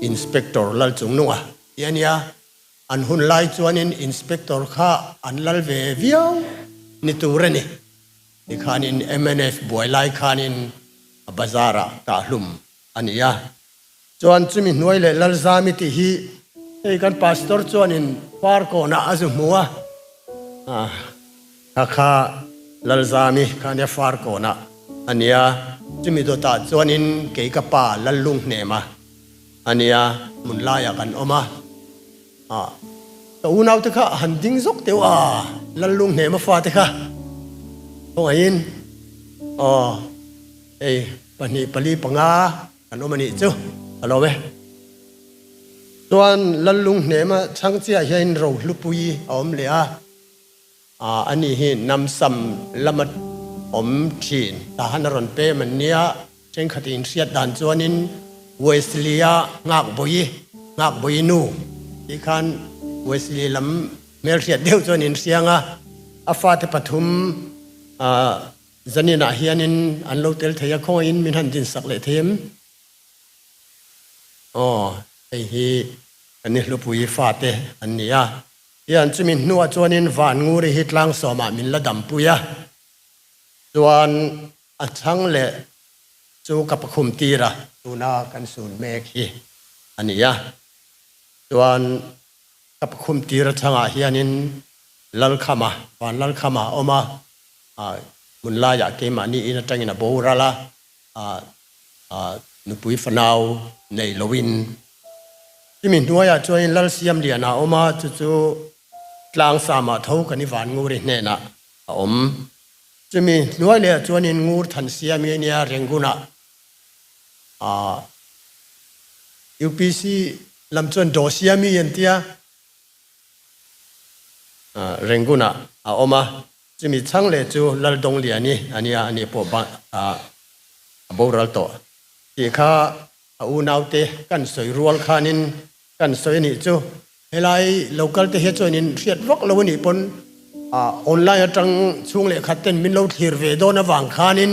Inspector Lalchungnunga tih a nia. An hun lai chuanin Inspector kha an lal ve viau ni tur a ni. Tikhanin mnf buai lai khanin bazar-ah kah hlum a ni a. Chuan chumi hnuai leh Lalzami tih hi hei kan pastor chuanin par kawnah a zu hmu a, kha kha Lalzami kha nia far kawnah a nia, chumi dawtah chuanin kei ka pa Lallunghnema a nia, hmun laiah kan awm a, ka unaute kha han ding zawk teuh a, Lallunghnema fate kha khawngaihin aw hei pahnih pali panga. Kan awm a nih chu a lo e. Chuan Lallung hnema chhang chiah hian Rohlupui a awm leh a, ani hi Namsam lama awm thin tahan a rawn pem an nia, thenkhat inhriat dan chuanin Wesley-a Nghakbawi, Nghakbawi nu tih khan Wesley lam hmelhriat deuh chuan inhriang a, a fate pathum Zaninah hianin an lo tel thei a, khawngaihin min han dinsak leh thei em? Aw, hei hi kan ni hlupui fate an ni a. Hian chumi hnuah chuanin van nguri hi tlang sawmah min la dampui a, chuan a chhang leh chu ka pakhum tir a, tuna kan sun mek hi a ni a, chuan ka pakhum tir a chhangah hianin Lalkhama, Van Lalkhama a awm a, hmun laiah keimahni in atangin a boral a, nupui fanau nei loin. Chumi hnuaiah chuanin Lalsiamliana a awm a, chu chu Tlangsamah tho kan i van Nguri hnenah a awm. Chumi hnuai lehah chuanin Ngur Thansiami a nia Rengunah UPC lam chuan Dawsiami an tia Rengunah a awm a. Chumi chhang leh chu Laldongliani a nia, ani pawh a boral tawh tih kha a unaute kan sawi rual khanin kan sawi a nih chu. Helai local te hi chuanin hriat vak lo a nih pawn online atang chhung leh khat ten min lo thlir ve dawn avang khanin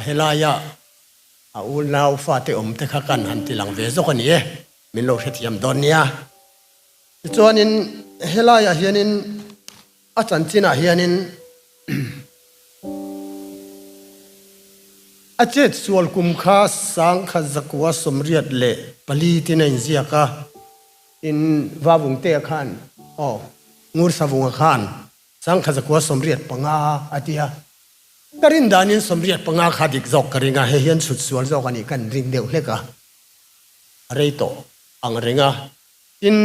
helaia a unau fate awm te kha kan han ti lang ve zawk a ni e, min lo hrethiam dawn nia. Tichuanin helaiah hianin a chanchinah hianin a chet sual kum kha 1984 tin a inziak a, tin Vavungtea khan aw Ngursavunga khan 1985 a ti a, ka rin danin 85 kha dik zawk ka ring a, hei hian chhut sual zawk a nih kan ring deuh hlek a, a rei tawh ang reng a. Tin,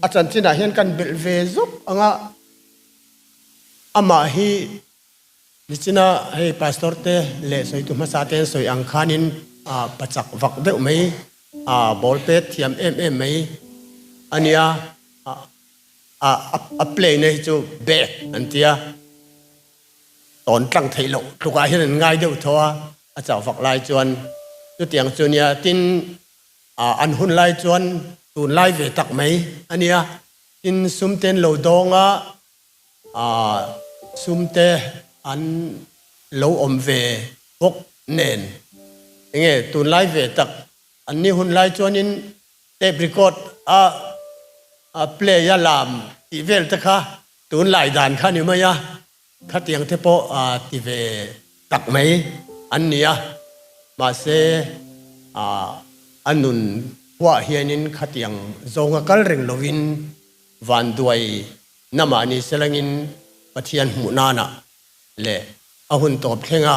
a chanchinah hian kan belh ve zawk ang a, amah hi nichina hei pastor te leh sawitu hmasa te an sawi ang khanin pachak vak deuh mai, ball pet thiam em em mai a nia, a play na hi chu back an tia, tawn tlang theih loh tlukah hian an ngai deuh tho a, a chauh vak lai chuan chutiang chu nia, tin, An hun lai chuan tun lai ve tak mai a nia. Tin, sum te an lo dawng a, sum te an lo awm ve bawk nen. Enge tun lai ve tak an ni hun lai chuanin tape record a play a lam tih vel te kha tun lai dan kha ni mai a. Khatiang te pawh ti ve tak mai an ni a, mahse a nun huah hianin khatiang zawnga kal reng lovin vanduai na mahni selangin Pathian hmuh nanah leh a hun tawp thlenga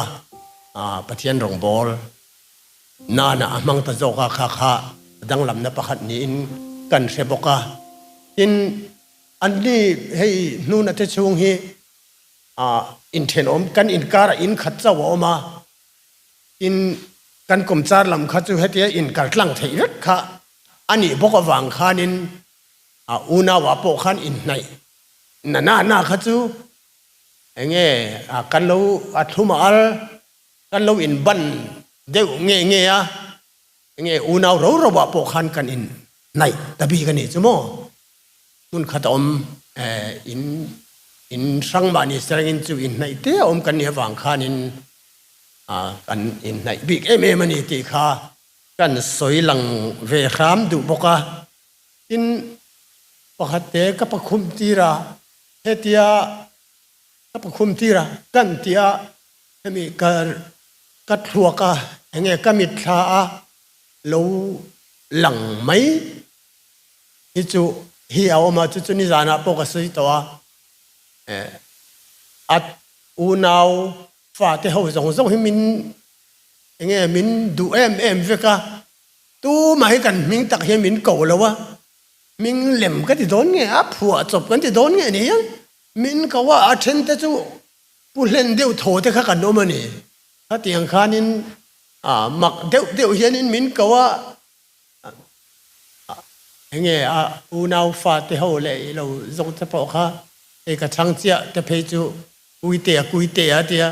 Pathian rawngbâwl nanah a hmang ta zawk a, kha kha danglamna pakhat niin kan hre bawk a. Tin, An ni hei hnuna te chhung hi inthenawm kan inkar ah in khat chauh a awm a, tin Kan kumchar lam kha chu hetia inkaltlang theih vek kha a nih bawk avang khanin a unauah pawh khan inhnaih na na na kha chu enge kan lo a thlum a al, kan lo inban deuh nge nge a, enge unau ro ro ah pawh khan kan inhnaih ta bik a nih chu maw? Hmun khat a awm in in hrang mahni serengin chu inhnaih te a awm kan nih avang khanin kan inhnaih bik em em a ni tih kha kan sawi lang ve hram duh bawk a. Tin, pakhat te ka pakhum tir a, hetia ka pakhum tir a kan tih a, hemi ka ka thluak a, enge ka mitthla a lo lang mai hi chu hi a awm a, chu chu nizanah pawh ka sawi tawh a, a unau Fate ho zawng zawng hi min enge min duh em em vek a, tumah hi kan hming tak hian min ko lo a, hming lem ka ti dawn nge a, phuah chawp kan ti dawn nge ni hian min ko a, a then te chu pu hlen deuh thaw te kha kan awm a ni. Khatiang khanin mak deuh deuh hianin min ko a, enge a unau fate ho leh i lo zawng te pawh kha hei ka chhang chiah te phei chu Kuitea Kuitea tia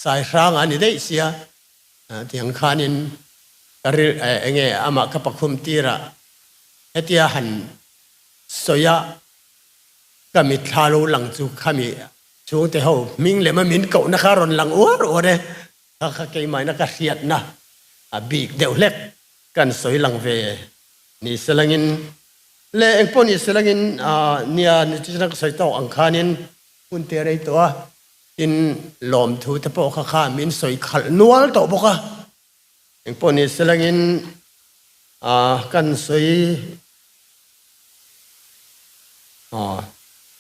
sai hrang a ni daih sia tiang khanin ka ril enge amah ka pakhum tirah hetia han sawi a ka mitthla lo lang chu khami chhungte ho hming lema min kohna kha rawn lang uar uar e. Kha kha keimahina ka hriatna a bik deuh hlek kan sawi lang ve ni selangin leh engpawh ni selangin nia ni chu ka sawi tawk ang khanin hun te rei tawh a, tin lawmthu te pawh kha kha min sawi khalh nual tawh bawk a, engpawh ni selangin kan sawi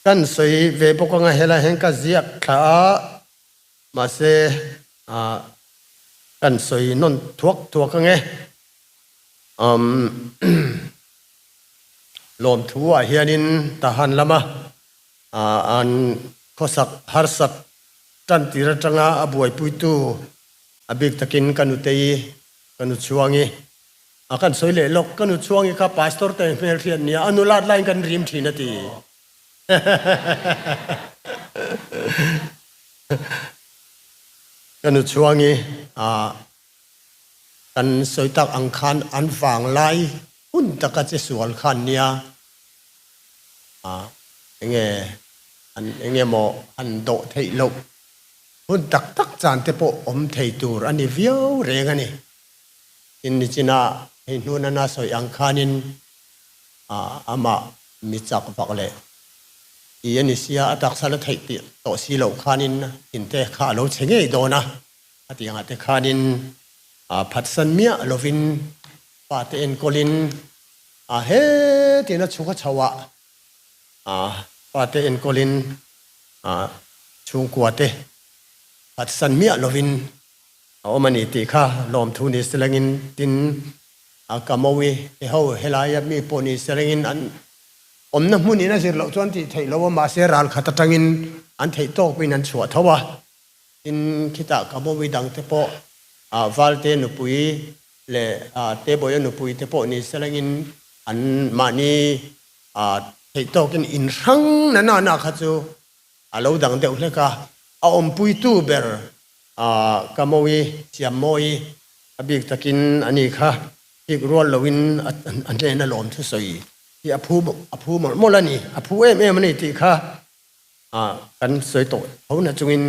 kan sawi ve bawk anga helai hian ka ziak thla a. Mahse, kan sawi nawn thuak thuak ang e. Lawmthu ah hianin Tahan lama an khawsak harsat tan tir atanga a buaipuitu a bik takin ka nutei, ka nu chhuangi a kan sawi leh lawk. Ka nu chhuangi kha pastor te hmelhriat nia a nu lat laiin kan rim thin a ti. Ka nu chhuangi kan sawi tak ang khan an vang lai hun taka che sual khan nia enge an enge maw han dawh theih loh hun tak tak chan te pawh awm thei tur a ni viau reng a ni. Tin nichinah hei hnunana sawi ang khanin Amah mi chak vak leh i a ni sia, a taksa la theih tih tawh si loh khanin inte kha a lo chhe ngei dawn a, a tih angah te khanin phatsan miah lovin fate enkawlin a hetin a chhuk a chho ah fate enkawlin chhungkua te phatsan miah lovin a awm a ni tih kha lawmthu ni selangin tin A ka mawi te ho helaia mi pawh ni serengin an awmna hmunin a zir loh chuan tih theih lo a, mahse ral khat atangin an theih tawkin an chhuah tho a. Tin, khitah ka mawi dang te pawh Valte nupui leh Tebawia nupui te pawh ni serengin an mahni theih tawkin inhrang na na na kha chu a lo dang deuh hlek a. A awmpuitu ber ka mawi Siammawi A bik takin a ni kha hik rual loin a hnena lawm thusawi hi a phu a phu mawlh mawlh a ni, a phu em em a ni tih kha kan sawi tawh tho na chungin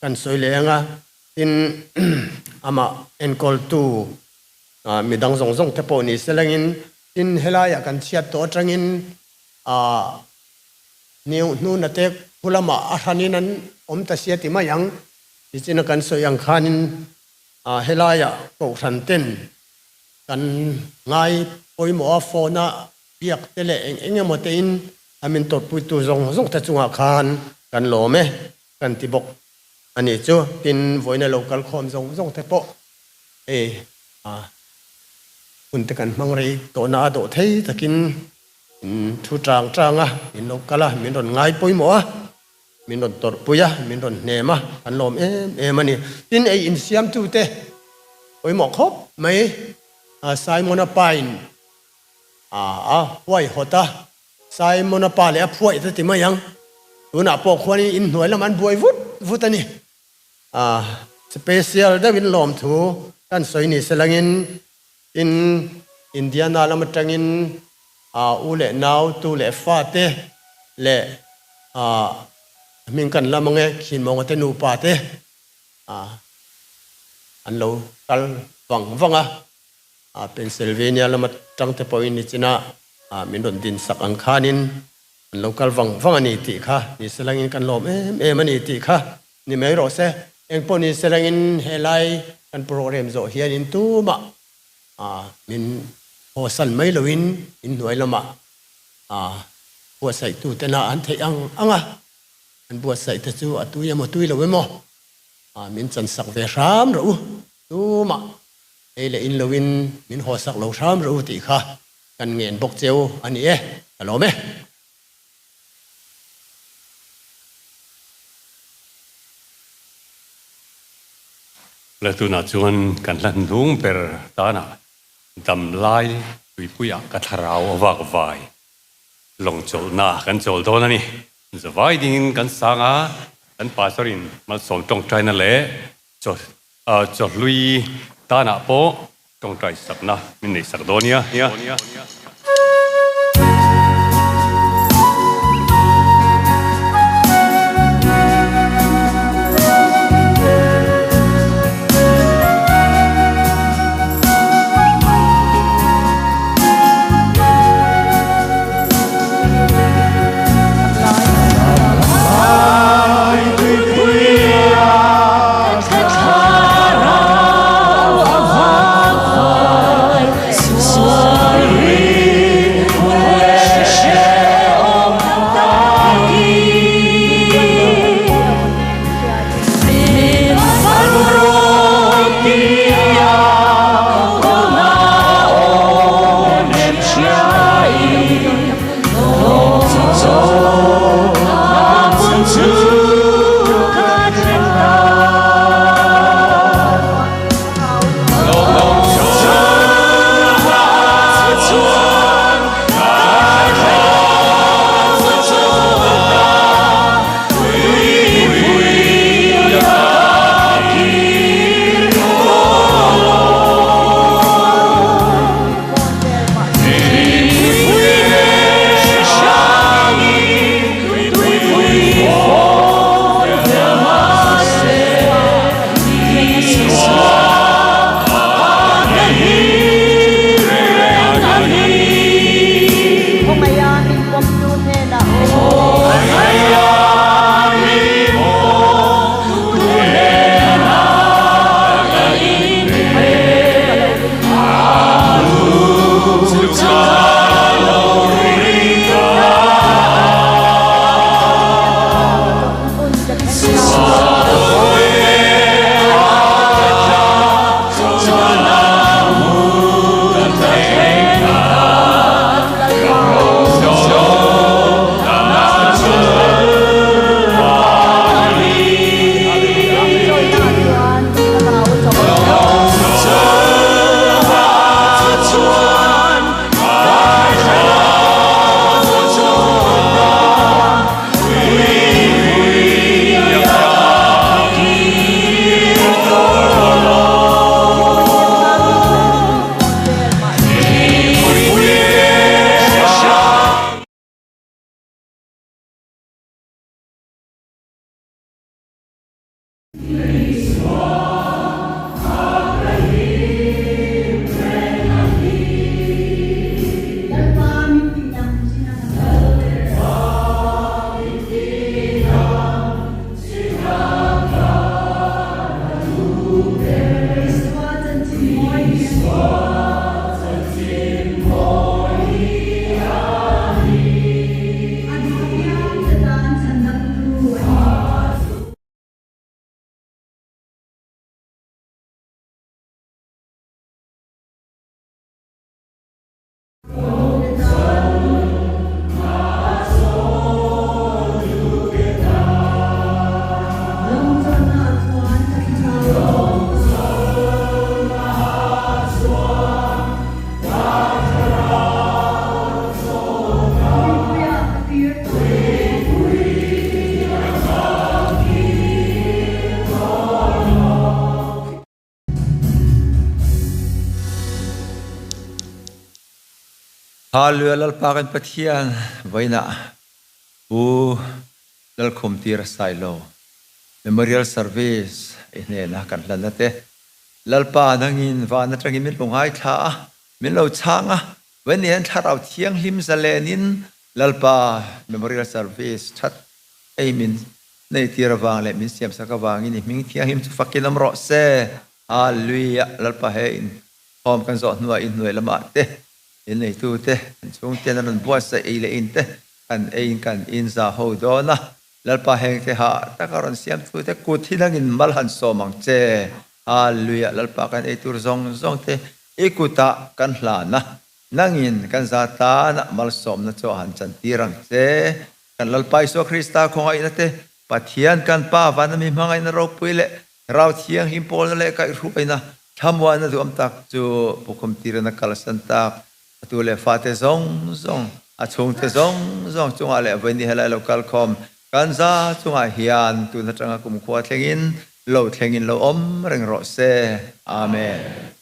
kan sawi leh ang a, tin amah enkawltu midang zawng zawng te pawh ni se langin tin helaiah kan chhiat tawh atangin niuh hnuna te khu lamah a hranin an awm ta sia ti mai ang, nichin a kan sawi ang khanin Helaiah kohhran ten kan ngai pawimawh a, phone a biak te leh eng eng emaw te in a min tawrhpuitu zawng zawng te chungah khan kan lawm e kan ti bawk a ni chu. Tin, vawiina lo kal khawm zawng zawng te pawh hei hun te kan hmang rei tawhna a dawh thei takin in thu chang chang a, in lo kal a, min rawn ngai pawimawh a. Min rawn tawrhpui a, min rawn hnem a, kan lawm em em a ni. Tin, ei insiamtute Pawimawh khawp mai Simon-a pain a huaihawt a, Simon-a pa leh a phuaih te ti mai ang. Tunah pawh khuanin inhnuai lamah an buai vut vut a ni. Special deuhin lawmthu kan sawi ni se langin tin Indiana lam atangin u leh nau tu leh fa te leh hming kan lam ange Khinmawnga te nupa te an lo kal vang vang a, Pennsylvania lama tangte pawhin nichina min rawn din sak ang khanin an lo kal vang vang a ni tih kha ni selangin kan lawm em em a ni tih kha ni mai rawh se. Engpawh ni selangin helai kan program zawh hianin tumah min hawsan mai loin inhnuai lamah buatsaihtutena an theih ang ang a, an buatsaih te chu a tui emaw tui lo emaw min chan sak ve hram rawh u, tumah ei leh in loin min haw sak lo hram rawh u tih kha kan ngen bawk cheu a ni e, ka lawm e. La tunah chuan kan hla hnung ber tanah damlai tuipuiah ka thlarau a vak vai. Lawng chawlhna kan chawl dawn a ni. Zavai dingin kan sang a, kan pastor in malsawm tawngtaina leh chawhlui tanah pawh tawngtai sakna min nei sak dawn nia. Hallelujah Lalpa kan Pathian vawiinah Pu Lalkhumtir Sailo Memorial Service i hnena kan hlan ate. Lalpa nangin van atangin min lo ngaithla a, min lo chhang a, vawiin hian Thlarau Thianghlim zalenin Lalpa Memorial Service that ei min neitir avang leh min siamsak avangin i hming thianghlim chu fakin awm rawh se. Hallelujah Lalpa he in khawm kan zawh hnuah in hnuai lamah te in neitu te kan chhungten an rawn buatsaih ei leh in te kan eiin kan in za ho dawn a, Lalpa heng te hah taka rawn siam thu te kut hi nangin mal han sawm ang che. Hallelujah Lalpa kan ei tur zawng zawng te i kutah kan hlan a, nangin kan za tanah malsawmna chu a han chantir ang che. Kan Lalpa Isua Krista khawngaihna te, Pathian kan Pa vana mi hmangaihna ropui leh Rau thianghlim pawlna leh kaihhruaina thlamuanna duhawm tak chu Pukhum tirana kalsan tak a tu leh fate zawng zawng, a chhungte zawng zawng chungah leh vawiin helai lo kalkhawm kan za chungah hian tun atanga kumkhua thlengin lo thlengin lo awm reng rawh se. Amen.